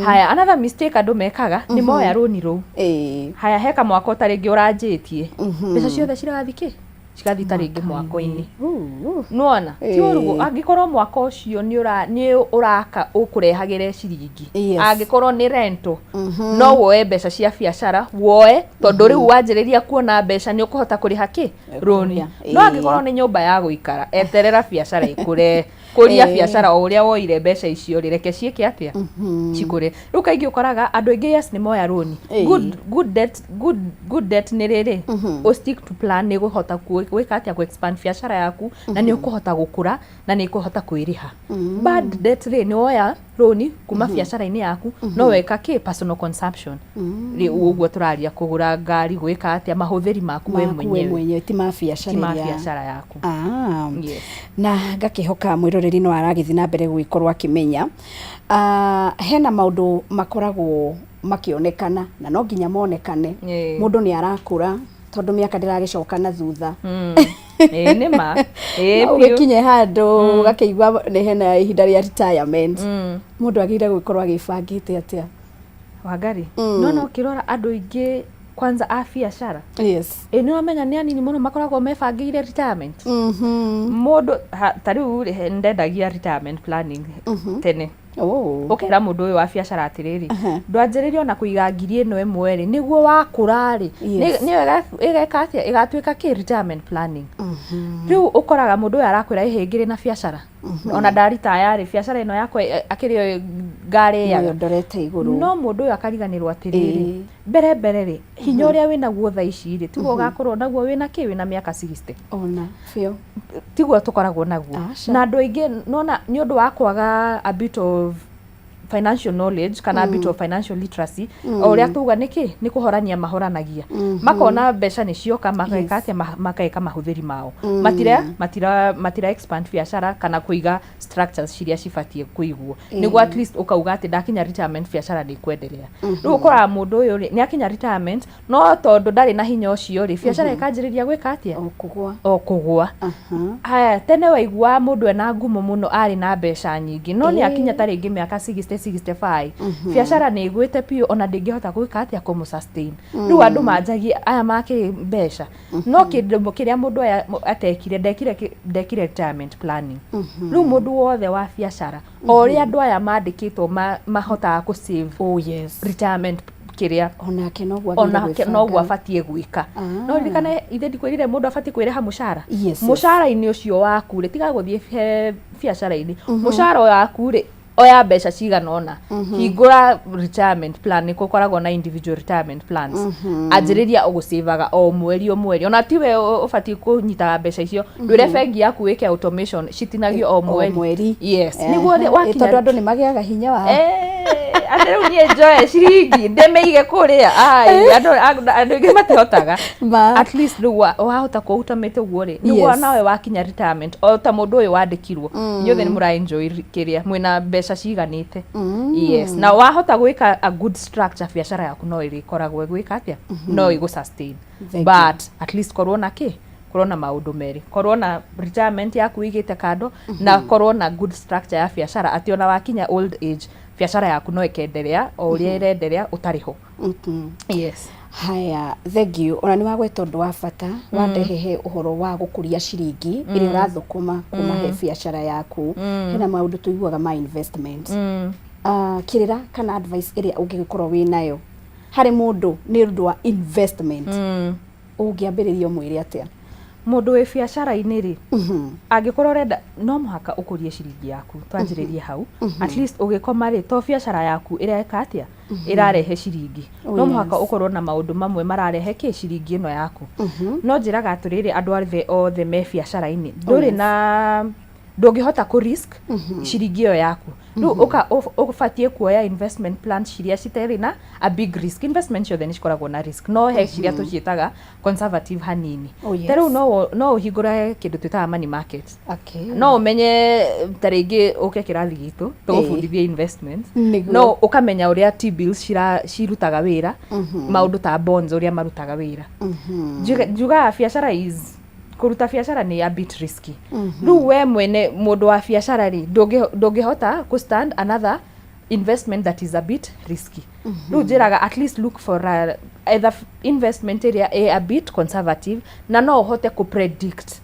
Haya, another mistake andũ mekaga nĩ moya rũni rũu. Haya, he kamwako ta rĩngĩ ũranjĩtie, mbeca ciothe cirathi kĩ? Cigathi ta rĩngĩ mwako-inĩ. Nĩwona ti ũru angĩkorwo mwako ũcio nĩ ũraka ũkũrehagĩre ciringi. Angĩkorwo nĩ rental, no woe mbeca cia biacara woe, tondũ rĩu wanjĩrĩria kuona mbeca nĩ ũkũhota kũrĩha kĩ? Rũni. No angĩkorwo nĩ nyũmba ya gũikara, eterera biacara ĩkũre, kũria biacara o ũrĩa woire mbeca icio rĩ, reke ciĩke atĩa? Cikũre. Rĩu kaingĩ ũkoraga andũ aingĩ, yes, nĩ moya rũni. Good debt, good debt nĩ rĩrĩ ũ stick to plan, nĩ ũgũhota gwĩka atĩa? Kũ expand biacara yaku na nĩ ũkũhota gũkũra na nĩ ĩkũhota kwĩrĩha. Bad debt rĩ, nĩ woya rũni kuma biacara-inĩ yaku no weka kĩ? Personal consumption. Rĩu ũguo tũraria, kũgũra ngari, gwĩka atĩa, mahũthĩri maku we Maku we mwenyewe. Mwenyewe, ti ma biacara. Ti ma ĩrĩa. Biacara yaku. Ah. Yes. Na ngakĩhoka mwĩroreri no aragĩthiĩ na mbere gũgĩkorwo akĩmenya. Ah, hena maũndũ makoragwo makĩonekana na no nginya monekane. Mũndũ nĩ arakũra, tondũ mĩaka ndĩragĩcoka na thutha. Ĩĩ, nĩ ma, ĩĩ. No Biũ. ũgĩkinye handũ ũgakĩigua nĩ hena ihinda rĩa retirement. Mũndũ agĩrĩire gũgĩkorwo agĩbangĩte atĩa? Wangari, no ũkĩrora andũ aingĩ kwanza a biacara, ĩ nĩ ũramenya nĩ anini mũno makoragwo mebangĩire retirement. Mũndũ ta rĩu rĩ, ndendagia retirement planning tene. Ũkera mũndũ ũyũ wa biacara atĩrĩrĩ, ndwanjĩrĩrie ona kũiga 1000 rĩ, nĩguo wakũra rĩ, nĩyo ĩgeka atĩa? Ĩgatuĩka kĩ? Retirement planning. Rĩu ũkoraga mũndũ ũyũ arakwĩra, "Ĩhĩ, ngĩrĩ na biacara, ona ndaritaya rĩ, biacara ĩno yakwa akĩrĩ o ngarĩaga." Nĩyo ndorete igũrũ. No mũndũ ũyũ akariganĩrwo atĩrĩrĩ, mbere mbere rĩ, hinya ũrĩa wĩnaguo thaa ici rĩ, tiguo ũgakorwo naguo wĩna kĩ? Wĩna mĩaka 60. Ona biũ. Tiguo tũkoragwo naguo. Aca. Na andũ aingĩ nona nĩ ũndũ wa kwaga a bit of financial knowledge kana a bit of financial literacy, o ũrĩa tuga nĩkĩ nĩ kũhorania mahoranagia, makona mbeca nĩ cioka, mageka atĩa? Makeka mahũthĩri mao, matira expand biacara kana kũiga structures ciria cibatiĩ kũigwo nĩguo at least ũkauga atĩ ndakinya retirement biacara nĩ ĩkwenderea. Rĩu ũkoraga mũndũ ũyũ rĩ, nĩ akinya retirement, no tondũ ndarĩ na hinya ũcio rĩ, biacara ĩkanjĩrĩria gwĩka atĩa? O kũgwa. O kũgwa. Haya, tene waiguaga mũndũ ena ngumo mũno arĩ na mbeca nyingĩ, no nĩ akinya ta rĩngĩ mĩaka 60, 65, biacara nĩ ĩgwĩte biũ, ona ndĩngĩhota gwĩka atĩa? Kũmũ sustain. Rĩu andũ manjagie aya makĩrĩ mbeca, no kĩndũ kĩrĩa mũndũ aya atekire, ndekire retirement planning. Rĩu mũndũ wothe wa biacara, o ũrĩa andũ aya mandĩkĩtwo mahotaga kũ save Oh yes. retirement kĩrĩa, Onake noguo agĩrĩire onake noguo gwĩbanga. Abatiĩ gwĩka. No ririkane ithe ndikwĩrire mũndũ abatiĩ kwĩrĩha mũcara. Yes. Mũcara-inĩ ũcio waku rĩ, tiga gũthiĩ he biacara-inĩ, mũcara waku rĩ, oya mbeca cigana ũna, hingũra retirement plan. Nĩ gũkoragwo na individual retirement plans. Anjĩrĩria ũgũcĩvaga o mweri o mweri, ona tiwe ũbatiĩ kũnyitaga mbeca icio, ndwĩre bengi yaku wĩke automation, citinagio o O mweri. Mweri. Yes, nĩguo wakinya Tondũ andũ nĩ magĩaga hinya wa Atĩ rĩu niĩ njoe ciringi ndĩmĩige kũrĩa? Ai, andũ aingĩ matihotaga. At least rĩu wahota kũ automate ũguo rĩ, nĩguo nawe wakinya retirement, o ta mũndũ ũyũ wandĩkirwo, inyuothe nĩ mũra enjoy kĩrĩa mwĩna mbeca ciganĩte. Yes, na wahota gwĩka a good structure, biacara yaku no ĩrĩkoragwo ĩgwĩka atĩa? No ĩgũ sustain. Thank you. But at least korwo na kĩ? Korwo na maũndũ merĩ, korwo na retirement yaku wĩigĩte kando, na korwo na good structure ya biacara, atĩ ona wakinya old age Biacara yaku no ĩkenderea o ũrĩa ĩrenderea ũtarĩ ho. Yes. Haya, thank you. Ona nĩ wagweta ũndũ wa bata, wandehehe ũhoro wa gũkũria ciringi ĩrĩa ũrathũkũma kuma he biacara yaku. Hena maũndũ tũiguaga ma investment. Ah, kĩrĩra kana advice ĩrĩa ũngĩgĩkorwo wĩ nayo harĩ mũndũ nĩ ũndũ wa investment, ũngĩambĩrĩria ũmwĩre atĩa? Mũndũ wĩ biacara-inĩ rĩ, angĩkorwo ũrenda, no mũhaka ũkũrie ciringi yaku, twanjĩrĩrie hau. At least ũgĩkoma rĩ, to biacara yaku ĩreka atĩa, ĩrarehe ciringi, no mũhaka ũkorwo na maũndũ mamwe mararehe kĩ ciringi ĩno yaku. No njĩraga atĩrĩrĩ, andũ othe othe me biacara-inĩ, ndũrĩ na ndũngĩhota kũ risk ciringi ĩyo yaku. Rĩu ũbatiĩ kuoya investment plan ciria citarĩ na a big risk. Investment ciothe nĩ cikoragwo na risk, no he ciria tũciĩtaga conservative hanini. Ta rĩu no ũhingũre kĩndũ twĩtaga money market. No ũmenye ta rĩngĩ ũke kĩrathi gitũ tũgũbundithie investments. No ũkamenya ũrĩa T-bills cirutaga wĩra, maũndũ ta bonds ũrĩa marutaga wĩra. Njugaga biacara is kũruta biacara nĩ a bit risky. Rĩu we mwene mũndũ wa biacara rĩ, ndũngĩhota kũ stand another investment that is a bit risky. Rĩu njĩraga at least look for a, either investment ĩrĩa ĩ a bit conservative na no ũhote kũ predict,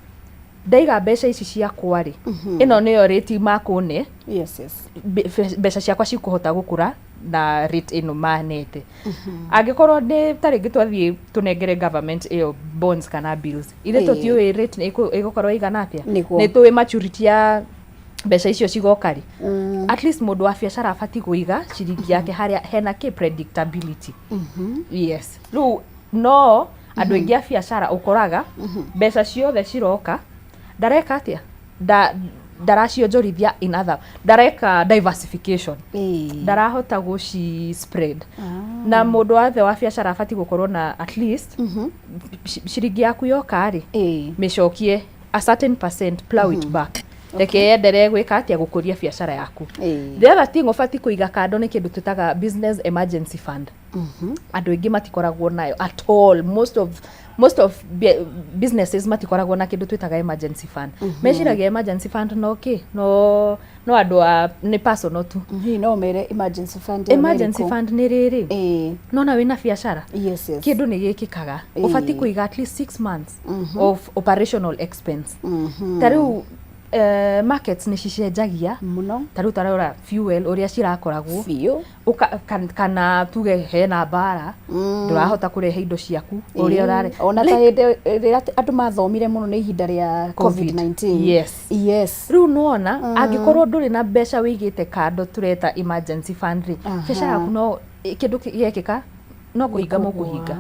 ndaiga mbeca ici ciakwa rĩ, ĩno nĩyo rate makũne mbeca ciakwa cikũhota gũkũra na rate ĩno manete. Angĩkorwo nĩ ta rĩngĩ twathiĩ tũnengere government ĩyo bonds kana bills, ithe tũtiũĩ rate nĩ ĩgũkorwo ĩigana atĩa. Nĩ tũĩ maturity ya mbeca icio cigoka rĩ. At least mũndũ wa biacara abatiĩ kũiga ciringi yake harĩa hena kĩ predictability. Yes. Rĩu no andũ aingĩ a biacara ũkoraga mbeca ciothe ciroka, ndareka atĩa, ndaracionjorithia, in other ndareka diversification, ndarahota gũci spread. Na mũndũ wothe wa biacara abatiĩ gũkorwo na at least ciringi yaku yoka rĩ, mĩcokie a certain percent, plow it back, reke yenderee gwĩka atĩa, gũkũria biacara yaku. The other thing ũbatiĩ kũiga kando nĩ kĩndũ twĩtaga business emergency fund. Andũ aingĩ matikoragwo nayo at all. Most of businesses matikoragwo na kĩndũ twĩtaga emergency fund. Meciragia emergency fund no kĩ, no andũ a nĩ personal tu. Hihi no mere emergency fund ĩyo nĩ Emergency ĩrĩkũ? fund nĩ rĩrĩ, nona wĩna biacara, kĩndũ nĩ gĩkĩkaga, ũbatiĩ kũiga at least 6 months of operational expense. Ta rĩu markets nĩ cicenjagia Mũno. Ta rĩu tarora fuel ũrĩa cirakoragwo Biũ. Kana tuge hena mbara, ndũrahota kũrehe indo ciaku ũrĩa ũrare. Ona ta hĩndĩ ĩrĩa andũ mathomire mũno nĩ ihinda rĩa COVID-19. Rĩu nĩwona angĩkorwo ndũrĩ na mbeca wĩigĩte kando tũreta emergency fund rĩ, biacara yaku no kĩndũ gĩekĩka no kũhinga mũkũhinga.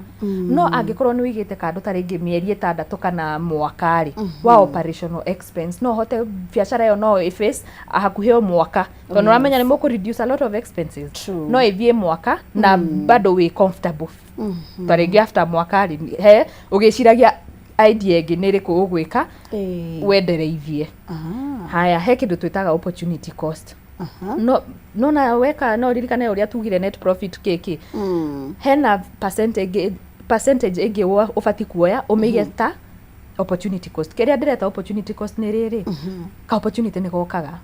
No angĩkorwo nĩ wĩigĩte kando ta rĩngĩ mĩeri 6 kana mwaka rĩ wa operational expense, no ũhote biacara ĩyo no ĩface hakuhĩ o mwaka, tondũ nĩ ũramenya nĩ mũkũ reduce a lot of expenses. No ĩthiĩ mwaka na bado wĩ comfortable. Ta rĩngĩ after mwaka rĩ, he ũgĩciragia idea ĩngĩ nĩ ĩrĩkũ ũgwĩka wendereithie. Haya, he kĩndũ twĩtaga opportunity cost. No nona weka no ririkane ũrĩa tugire net profit kĩkĩ, hena percentage ĩngĩ ũbatiĩ kuoya ũmĩige ta opportunity cost. Kĩrĩa ndĩreta opportunity cost nĩ rĩrĩ, ka opportunity nĩ gokaga,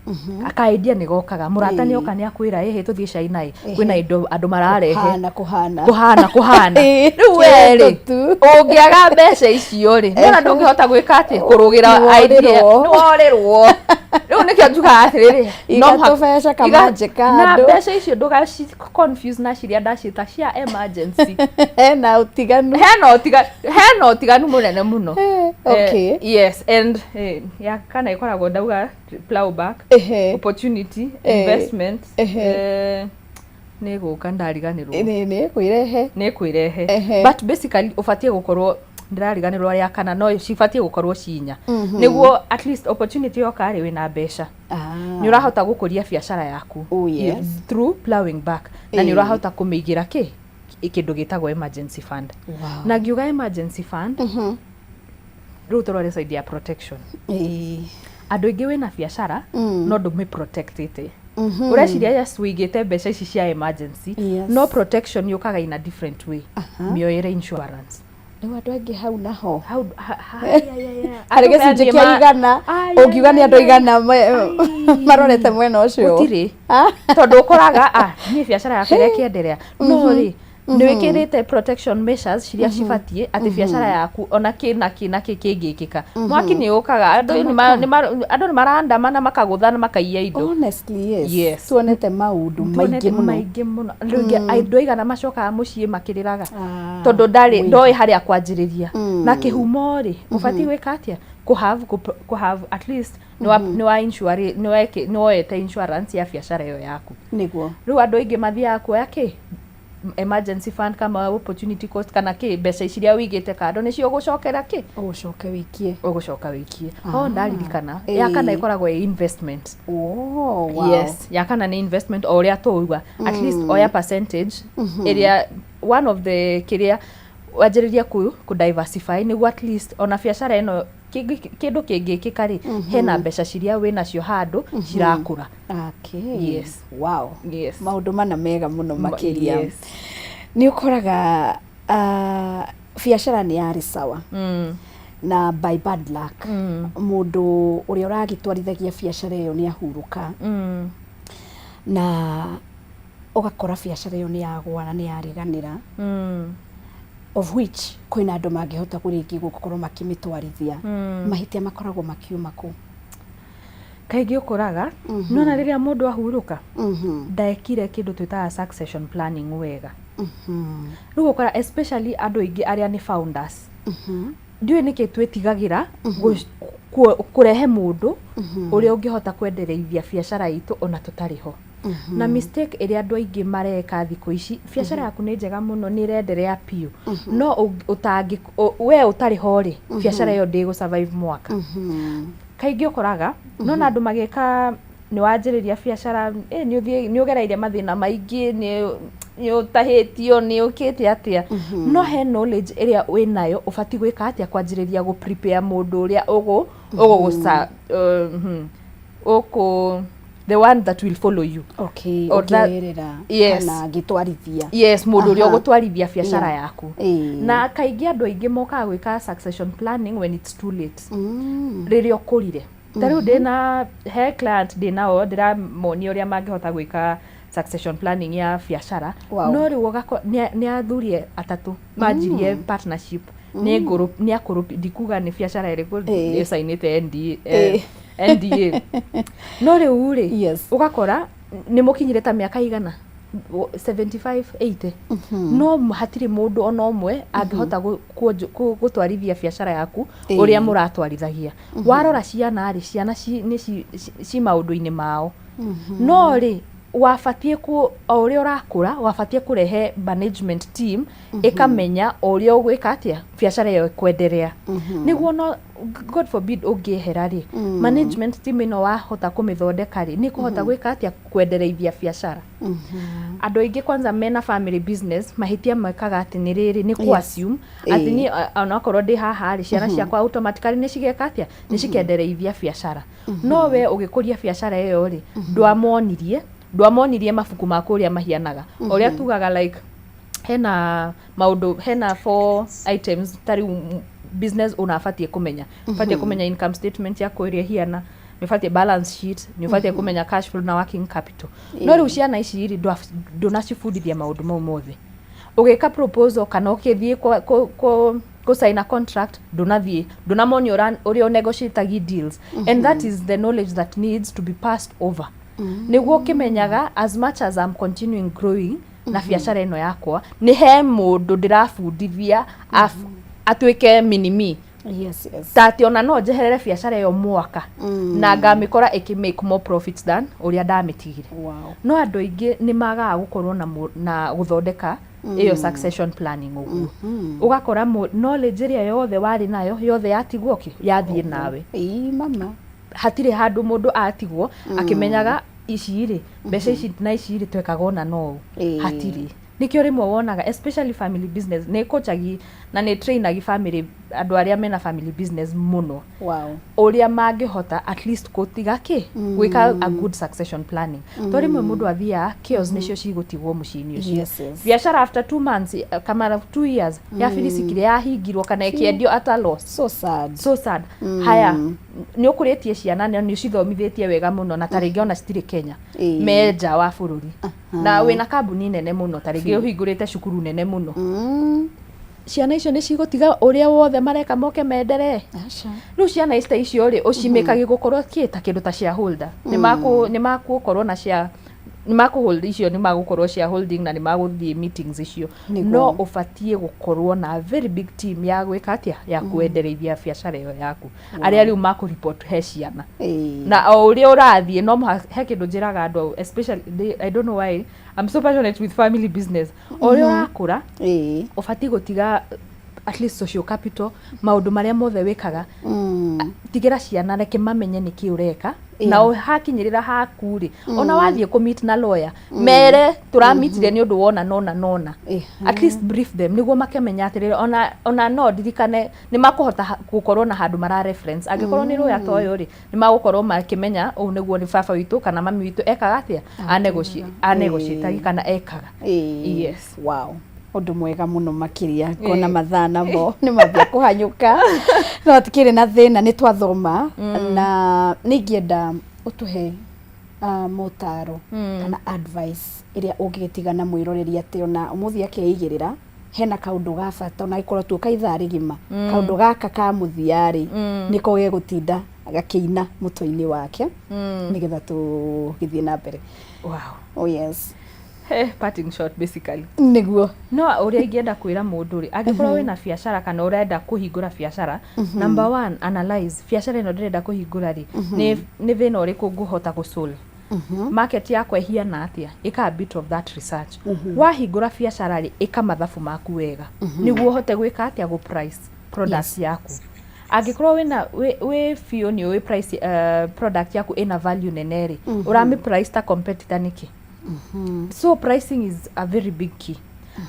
ka idea nĩ gokaga, mũrata nĩ oka nĩ akwĩra, "Ĩhĩ, tũthiĩ China ĩ, kwĩna indo andũ mararehe." Kũhana kũhana. Kũhana kũhana. Rĩu we rĩ, Kĩndũ tu. ũngĩaga mbeca icio rĩ, nĩona ndũngĩhota gwĩka atĩ kũrũgĩra idea. Nĩworĩrwo. Nĩworĩrwo. Rĩu nĩkĩo njugaga atĩrĩrĩ, Iga no mũhaka- tũbeca kamanjĩ na kando. Mbeca icio ndũgaci confuse na ciria ndacita cia emergency. Hena ũtiganu. Hena ũtiganu mũnene mũno. Yes, and ya kana ĩkoragwo ndauga plow back, opportunity, investment. Nĩ gũka ndariganĩrwo. Nĩ kwĩrehe. Nĩ kwĩrehe. But basically ũbatiĩ gũkorwo, ndĩrariganĩrwo ya kana, no cibatiĩ gũkorwo cinya nĩguo at least opportunity yoka rĩ, wĩna mbeca, nĩ ũrahota gũkũria biacara yaku through plowing back, na nĩ ũrahota kũmĩigĩra kĩ kĩndũ gĩtagwo emergency fund. Na ngiuga emergency fund, rĩu tũrore side ya protection. Andũ aingĩ wĩna biacara no ndũmĩ protectĩte. Ũreciria yes, wĩigĩte mbeca ici cia emergency, no protection yũkaga in a different way. Mĩoere insurance. Rĩu andũ aingĩ hau naho Hau ha- ya. harĩ Andũ gĩcunjĩ mathiĩ kĩa 100, Ai, ũngiuga nĩ ai, andũ ai, 100 ai. marorete mwena ũcio. Gũtirĩ. Ah. Tondũ ũkoraga, ah, niĩ biacara yakwa ĩrĩa ĩkĩenderea, no rĩ, nĩ wĩkĩrĩte protection measures ciria cibatiĩ atĩ biacara yaku ona kĩ na kĩ na kĩ kĩngĩkĩka, mwaki nĩ ũkaga, andũ nĩ marandamana, makagũtha na makaiya indo. Honestly, yes. Yes. Tuonete maũndũ maingĩ Tuonete mũno. Maingĩ mũno. Rĩngĩ andũ aigana macokaga mũciĩ makĩrĩraga Ah, tondũ ndarĩ wĩ. ndoĩ harĩa kwanjĩrĩria na kĩhumo rĩ, ũbatiĩ gwĩka atĩa kũ have at least nĩ wa insure, nĩ woete insurance ya biacara ĩyo yaku. Rĩu andũ aingĩ mathiaga kuoya kĩ emergency fund kama opportunity cost kana kĩ, mbeca ici iria wĩigĩte kando nĩcio ũgũcokera kĩ. Ũgũcoke wĩikie. Ũgũcoka wĩikie. Oh, ndaririkana, ya kana ĩkoragwo ĩ investment. Oh, wow. Yes, ya kana nĩ investment, o ũrĩa tũuga, at least oya percentage ĩrĩa one of the kĩrĩa wanjĩrĩria ku diversify, nĩguo at least ona biacara ĩno kĩndũ kĩngĩkĩka rĩ, hena mbeca ciria wĩnacio handũ cirakũra. Yes. Wow. Yes. Maũndũ mana mega mũno makĩria. Yes. Nĩ ũkoraga biacara nĩ yarĩ sawa na by bad luck mũndũ ũrĩa ũragĩtwarithagia biacara ĩyo nĩ ahurũka na ũgakora biacara ĩyo nĩ yagwa na nĩ yariganĩra, of which kwĩna andũ mangĩhota rĩngĩ gũkorwo makĩmĩtwarithia. Mahĩtia makoragwo makiuma kũ? Kaingĩ ũkoraga nona rĩrĩa mũndũ ahurũka, ndekire kĩndũ twĩtaga succession planning wega. Rĩu ũkora especially andũ aingĩ arĩa nĩ founders, ndiũĩ nĩkĩ twĩtigagĩra kũrehe mũndũ ũrĩa ũngĩhota kwendereithia biacara itũ ona tũtarĩ ho. Na mistake ĩrĩa andũ aingĩ mareka thikũ ici, biacara yaku nĩ njega mũno, nĩ ĩrenderea biũ, no ũtangĩ we ũtarĩ ho rĩ, biacara ĩyo ndĩgũ survive mwaka. Kaingĩ ũkoraga nona andũ magĩka, nĩ wanjĩrĩria biacara, nĩ ũthiĩ, nĩ ũgereire mathĩna maingĩ, nĩ ũtahĩtio, nĩ ũkĩte atĩa, no he knowledge ĩrĩa wĩnayo ũbatiĩ gwĩka atĩa, kwanjĩrĩria gũ prepare mũndũ ũrĩa ũgũgũca ũkũ the one that will follow you. Or Ũngĩerera Yes. kana angĩtwarithia. Yes, mũndũ ũrĩa ũgũtwarithia biacara yaku. Na kaingĩ andũ aingĩ mokaga gwĩka succession planning when it's too late, rĩrĩa ũkũrire. Ta rĩu ndĩna he client ndĩnao, ndĩramonia ũrĩa mangĩhota gwĩka succession planning ya biacara. No rĩu nĩ athuri atatũ manjirie partnership, nĩ ngũrũ, nĩ akũrũ, ndikuga nĩ biacara ĩrĩkũ, nĩ cainĩte NDA, NDA. No rĩu rĩ, ũgakora nĩ mũkinyire ta mĩaka igana 75, 80, no hatirĩ mũndũ ona ũmwe angĩhota gũtwarithia biacara yaku ũrĩa mũratwarithagia. Warora ciana rĩ, ciana nĩ ci maũndũ-inĩ mao, no rĩ, wabatiĩ ku o ũrĩa ũrakũra, wabatiĩ kũrehe management team ĩkamenya o ũrĩa ũgwĩka atĩa biacara ĩyo ĩkwenderea, nĩguo no God forbid ũngĩehera rĩ, management team ĩno wahota kũmĩthondeka rĩ, nĩ kũhota gwĩka atĩa, kwendereithia biacara. Andũ aingĩ kwanza mena family business, mahĩtia mekaga atĩ nĩ rĩrĩ, nĩ kũ assume atĩ niĩ onakorwo ndĩ haha rĩ, ciana ciakwa automatically nĩ cigeka atĩa, nĩ cikendereithia biacara. No we ũgĩkũria biacara ĩyo rĩ, ndwamonirie mabuku ma kũrĩa mahianaga ũrĩa tugaga, like hena maũndũ, hena four items ta rĩu business unabatiĩ kũmenya. Ũbatiĩ kũmenya income statement yaku ũrĩa ĩhiana, nĩ ũbatiĩ balance sheet, nĩ ũbatiĩ kũmenya cash flow na working capital. No rĩu ciana ici rĩ, ndũnacibundithia maũndũ mau mothe. Ũgĩka proposal kana ũkĩthiĩ kũ sign a contract, ndũnathiĩ, ndũnamonia ũrĩa ũnegotiatagi deals, and that is the knowledge that needs to be passed over, nĩguo ũkĩmenyaga as much as I'm continuing growing na biacara ĩno yakwa, nĩ he mũndũ ndĩrabundithia atuĩke mini me, ta atĩ ona no njeherere biacara ĩyo mwaka na ngamĩkora ĩkĩ make more profits than ũrĩa ndamĩtigire. No andũ aingĩ nĩ magaga gũkorwo na gũthondeka ĩyo succession planning ũguo, ũgakora knowledge ĩrĩa yothe warĩ nayo yothe yatigwo kĩ, yathiĩ nawe. Ĩĩ mama. Hatirĩ handũ mũndũ atigwo akĩmenyaga ici rĩ, mbeca ici na ici rĩ, twekaga ona no ũũ. Hatirĩ. Nĩkĩo rĩmwe wonaga especially family business, nĩ coachagi na nĩ trainagi family. Andũ arĩa mena family business mũno, ũrĩa mangĩhota at least gũtiga kĩ gwĩka a good succession planning, to rĩmwe mũndũ athiaga chaos nĩcio cigũtigwo mũciĩ-inĩ ũcio. Biacara after 2 months, kana 2 years, yabirisikire, yahingirwo kana ĩkĩendio at a loss. So sad. So sad. Haya, nĩ ũkũrĩtie ciana na nĩ ũcithomithĩtie wega mũno, na ta rĩngĩ ona citirĩ Kenya, me nja wa bũrũri, na wĩna kambuni nene mũno, ta rĩngĩ ũhingũrĩte cukuru nene mũno. Ciana icio nĩ cigũtiga ũrĩa wothe mareka moke menderee? Aca. Rĩu ciana ici ta icio rĩ, ũcimĩkage gũkorwo kĩ ta kĩndũ ta shareholder, nĩ makũkorwo na share, nĩ makũhold icio, nĩ magũkorwo shareholding na nĩ magũthiĩ meetings icio. No ũbatiĩ gũkorwo na very big team ya gwĩka atĩa, ya kwendereithia biacara ĩyo yaku, arĩa rĩu makũreport he ciana. Na o ũrĩa ũrathiĩ, no mũhaka he kĩndũ njĩraga andũ, especially I don't know why I'm so passionate with family business, o ũrĩa ũrakũra, ũbatiĩ gũtiga at least social capital, maũndũ marĩa mothe wĩkaga. Tigĩra ciana, reke mamenye nĩkĩ ũreka. Na hakinyĩrĩra haku rĩ, ona wathiĩ kũ-meet na lawyer, mere tũramitire nĩ ũndũ wona nona nona. At least brief them nĩguo makĩmenya atĩrĩrĩ, ona no ndirikane nĩ makũhota gũkorwo na handũ mara reference. Angĩkorwo nĩ lawyer ta ũyũ rĩ, nĩ magũkorwo makĩmenya ũũ nĩguo nĩ baba witũ kana mami witũ ekaga atĩa, anegotiatagi kana ekaga. Yes. Wow, ũndũ mwega mũno makĩria. Ngona mathaa namo nĩ mambia kũhanyũka, no tikĩrĩ na thĩna, nĩ twathoma. Na nĩ ingĩenda ũtũhe motaro kana advice ĩrĩa ũngĩgĩtiga na mwĩroreri, atĩ ona ũmũthĩ akeigĩrĩra hena kaũndũ ga bata, ona gĩkorwo tuoka ithaa rĩgima, kaũndũ gaka ka mũthia rĩ, nĩko gegũtinda gakĩina mũtwe-inĩ wake, nĩgetha tũgĩthiĩ na mbere. Oh yes. Parting shot basically. Nĩguo. No ũrĩa ingĩenda kwĩra mũndũ rĩ, angĩkorwo wĩna biacara kana ũrenda kũhingũra biacara, number one, analyze biacara ĩno ndĩrenda kũhingũra rĩ, nĩ thĩna ũrĩkũ ngũhota gũsolve, market yakwa ĩhiana atĩa. Ĩka a bit of that research. Wahingũra biacara rĩ, ĩka mathabu maku wega nĩguo ũhote gwĩka atĩa, gũ price product yaku. Angĩkorwo wĩna wĩ biũ nĩ ũĩ price, product yaku ĩna value nene rĩ, ũrami price ta competitor nĩkĩ? So pricing is a very big key.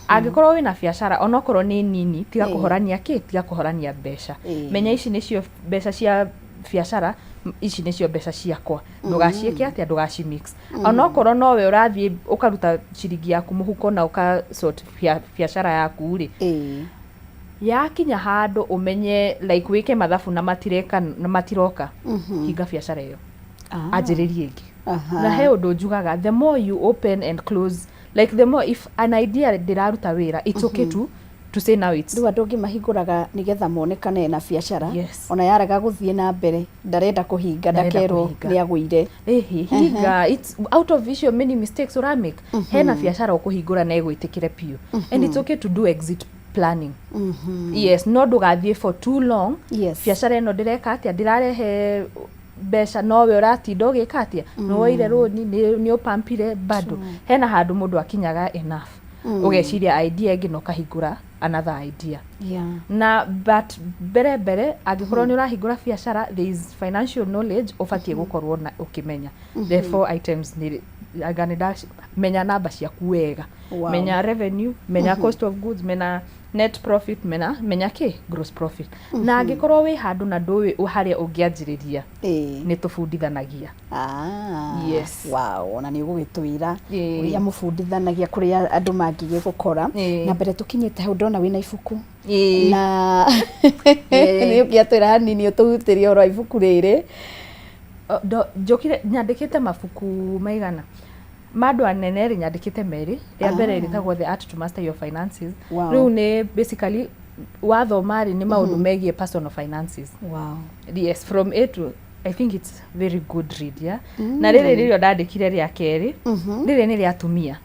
Angĩkorwo wĩna biacara onokorwo nĩ nini, tiga kũhorania kĩ, tiga kũhorania mbeca. Menya ici nĩcio mbeca cia biacara, ici nĩcio mbeca ciakwa, ndũgaciĩke atĩa, ndũgaci mix. Onokorwo nowe ũrathiĩ ũkaruta ciringi yaku mũhuko na ũka sort biacara yaku rĩ, yakinya handũ ũmenye like wĩke mathabu na matireka na matiroka, hinga biacara ĩyo, anjĩrĩrie ĩngĩ. Na he ũndũ njugaga, the more you open and close, like the more if an idea ndĩraruta wĩra, it's okay to say now it's Rĩu andũ angĩ mahingũraga nĩgetha monekane na biacara. Ona yarega gũthiĩ na mbere, ndarenda kũhinga. Ndarenda Ndakerwo kũhinga. nĩ agũire. Ĩhĩ, hinga. It's out of icio many mistakes ũramake, hena biacara ũkũhingũra na ĩgwĩtĩkĩre biũ, and it's okay to do exit planning. Yes, no ndũgathiĩ for too long. Biacara ĩno ndĩreka atĩa, ndĩrarehe mbeca, nowe ũratinda ũgĩka atĩa, nĩ woire rũni, nĩ ũpampire, bado hena handũ mũndũ akinyaga enough, ũgeciria idea ĩngĩ na ũkahingũra another idea. Na but mbere mbere, angĩkorwo nĩ ũrahingũra biacara, there is financial knowledge ũbatiĩ gũkorwo na ũkĩmenya the four items. Nĩ anga nĩ ndamenya namba ciaku wega. Menya revenue, menya cost of goods, menya net profit, menya kĩ gross profit. Na angĩkorwo wĩ handũ na ndũĩ harĩa ũngĩanjĩrĩria, nĩ tũbundithanagia. Yes. Wow, ona nĩ ũgũgĩtwĩra ũrĩa mũbundithanagia, kũrĩa andũ mangĩgĩgũkora. Na mbere tũkinyĩte hau, ndona wĩna ibuku, na nĩ ũngĩatwĩra hanini, ũtũhutĩrie ũhoro wa ibuku rĩrĩ. Njũkire nyandĩkĩte mabuku maigana ma andũ anene rĩ, nyandĩkĩte merĩ. Rĩa mbere rĩtagwo The Art to Master Your Finances. Rĩu nĩ basically wathoma rĩ, nĩ maũndũ megiĩ personal finances. Yes, from A to, I think it's very good read, yeah? Na rĩrĩ rĩrĩo ndandĩkire rĩa kerĩ, rĩrĩ nĩ rĩa atumia.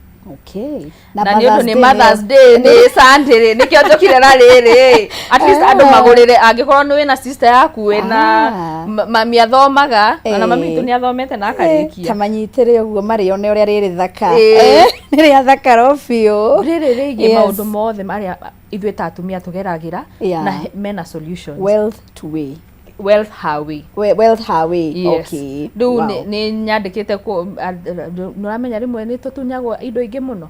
Na nĩ ũndũ nĩ Mother's Day nĩ Sunday rĩ, nĩkĩo njũkire na rĩrĩ, at least andũ magũrĩre angĩkorwo nĩ wĩna sister yaku, wĩna mami athomaga, ona mami witũ nĩ athomete na akarĩkia. Ta manyitĩre ũguo marĩone ũrĩa rĩrĩ thaka. Nĩ rĩa thakaro biũ. Rĩrĩ rĩgiĩ maũndũ mothe marĩa ithuĩ ta atumia tũgeragĩra, na mena solutions. Wealth to way. Wealth Highway. Wealth Highway. Yes. Rĩu nĩ nyandĩkĩte nĩũramenya rĩmwe nĩ tũtunyagwo indo ingĩ mũno.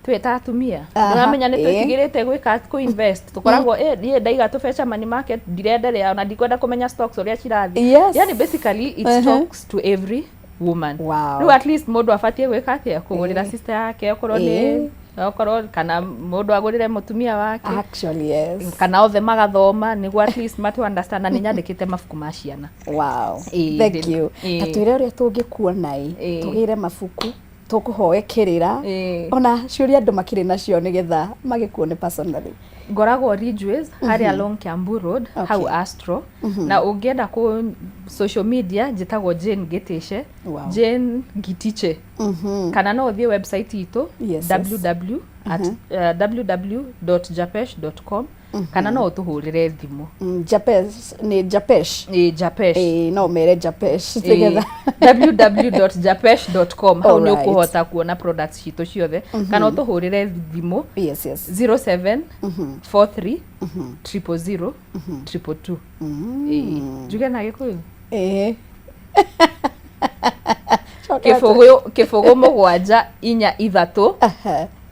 Twĩ ta atumia, Aha, ndĩramenya nĩ twĩtigĩrĩte gwĩka kũ invest, tũkoragwo niĩ ndaiga tũbeca money market, ndirenderea ona ndikwenda kũmenya stocks ũrĩa cirathiĩ. Yani basically it talks to every woman. Rĩu at least mũndũ abatiĩ gwĩka atĩa? Kũgũrĩra sister yake okorwo nĩ okorwo kana mũndũ agũrĩre mũtumia wake. Actually, yes. Kana othe magathoma nĩguo at least matu understand, na nĩ nyandĩkĩte mabuku ma ciana. Thank you. Ta twĩre ũrĩa tũngĩkuona ĩ, tũgĩre mabuku, tũkũhoe kĩrĩra, ona ciũria andũ makĩrĩ nacio nĩgetha magĩkuone personally. Ngoragwo Ridgeways harĩa along Kiambu Road, hau Astro. Na ũngĩenda kũ social media njĩtagwo Jane Gĩtĩce. Jane Gitiche. Kana no ũthiĩ website itũ, www at www.japesh.com, kana no ũtũhũrĩre thimũ. Japesh nĩ Japesh? Ĩ, Japesh. Ĩ, no mere Japesh nĩgetha www.japesh.com, hau nĩ ũkũhota kuona products citũ ciothe, kana ũtũhũrĩre thimũ 07 43 000 222. Ĩ, njuge na Gĩkũyũ? Ĩĩ. 0 0 7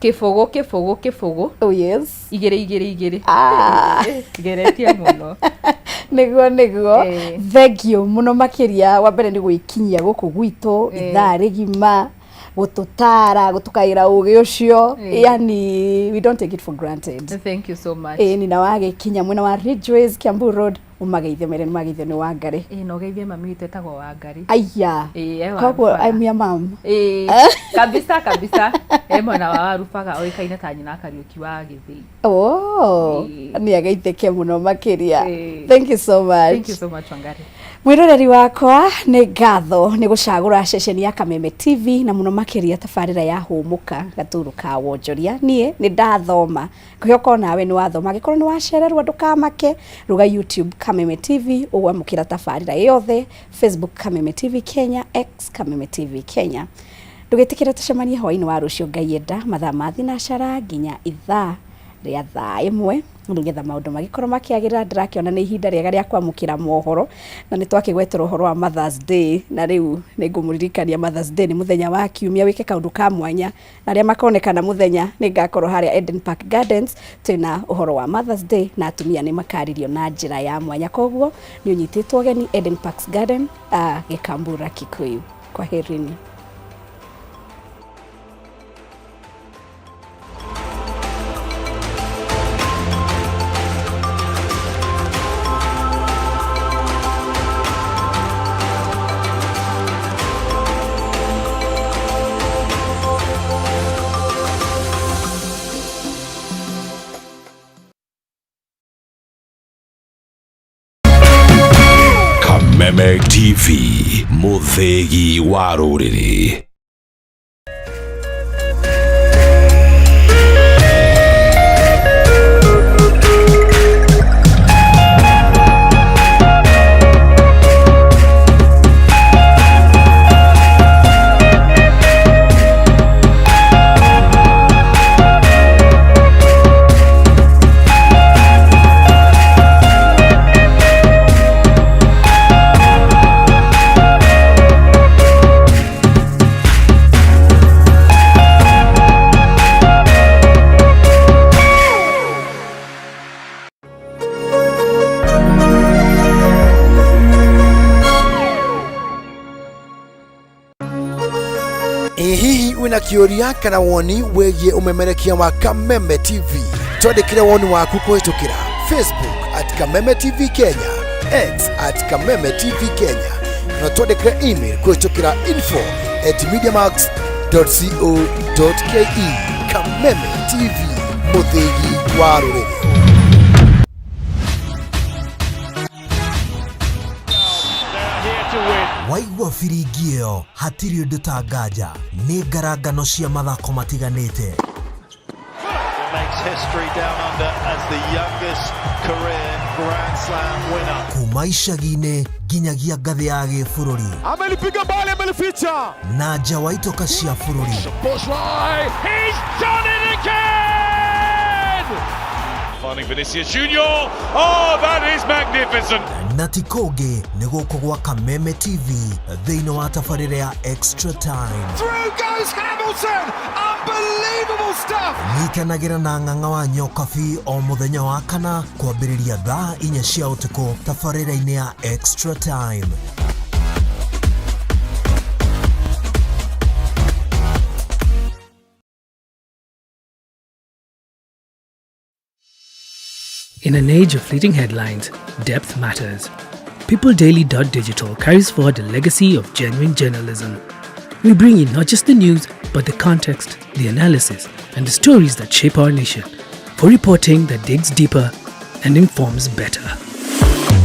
4 3 0 0 0 Oh yes. 2 2 2. Ah. Geretie mũno. Nĩguo. Thank you mũno makĩria. Wa mbere nĩ gwĩkinyia gũkũ gwitũ ithaa rĩgima gũtũtara, gũtũkaĩra ũgĩ ũcio. Yani we don't take it for granted. Thank you so much. Ĩĩ, nina wagĩkinya mwena wa Ridgeways, Kiambu Road, ũmageithie, mere nĩ mageithio nĩ Wangari. Ĩ, na ũgeithie mami witũ etagwo Wangari. Aya. Ĩ, e Koguo Warubaga. I'm your mom. Ĩ, kabisa kabisa, e mwena wa Warubaga, oĩkaine ta nyina Kariũki wa Gĩthĩi. Oh, nĩ ageithĩke mũno makĩria. Thank you so much. Thank you so much, Wangari. Mwĩroreri wakwa, nĩ ngatho nĩ gũcagũra ceceni ya Kameme TV na mũno makĩria tabarĩra ya Hũmũka gaturu ka wonjoria. Niĩ nĩ ndathoma, ngwĩhoka nawe nĩ wathoma. Angĩkorwo nĩ wacererwo, ndũkamake, ruga YouTube Kameme TV ũgwamũkĩra tabarĩra yothe, Facebook Kameme TV Kenya, X Kameme TV Kenya. Ndũgĩtĩkĩre tũcemanie hwaĩ-inĩ wa rũciũ Ngai enda, mathaa ma thinacara nginya ithaa rĩa thaa 1, nĩgetha maũndũ magĩkorwo makĩagĩrĩra. Ndĩrakĩona nĩ ihinda rĩega rĩa kwamũkĩra mohoro, na nĩ twakĩgwetera ũhoro wa Mother's Day, na rĩu nĩ ngũmũririkania Mother's Day nĩ mũthenya wa kiumia, wĩke kaũndũ ka mwanya, na arĩa makonekana mũthenya nĩ ngakorwo harĩa Eden Park Gardens twĩna ũhoro wa Mother's Day, na atumia nĩ makarĩrio na njĩra ya mwanya. Koguo nĩ ũnyitĩtwo ũgeni Eden Parks Garden, Gĩkambura, Kikuyu. Kwaherini. Kameme TV, mũthĩgi wa rũrĩrĩ. Ĩ hihi wĩna kĩũria kana woni wĩgiĩ ũmemerekia wa Kameme TV? Twandĩkĩre woni waku kũhĩtũkĩra Facebook @KamemeTV Kenya, X @KamemeTV Kenya, na twandĩkĩre email kũhĩtũkĩra info@mediamax.co.ke. Kameme TV, mũthĩgi wa rũrĩrĩ. Waigua biringi ĩyo, hatirĩ ũndũ ta nganja, nĩ ngarangano cia mathako matiganĩte. Makes history down under as the youngest career Grand Slam winner. Kuma icagi-inĩ nginyagia ngathĩ ya gĩbũrũri. Amelipiga mbali, amelificha. Na nja wa itoka cia bũrũri. Bushrai, he's done it again! Finding Vinicius Junior. Oh, that is magnificent. Na ti kũngĩ nĩ gũkũ gwa Kameme TV thĩinĩ wa tabarĩra ya Extra Time. Through goes Hamilton! Unbelievable stuff! Nyitanagĩra na ng'ang'a wa Nyokabi o mũthenya wa kana kwambĩrĩria thaa inya cia ũtukũ tabarĩra-inĩ ya Extra Time. In an age of fleeting headlines, depth matters. PeopleDaily.digital carries forward a legacy of genuine journalism. We bring you not just the news, but the context, the analysis, and the stories that shape our nation for reporting that digs deeper and informs better.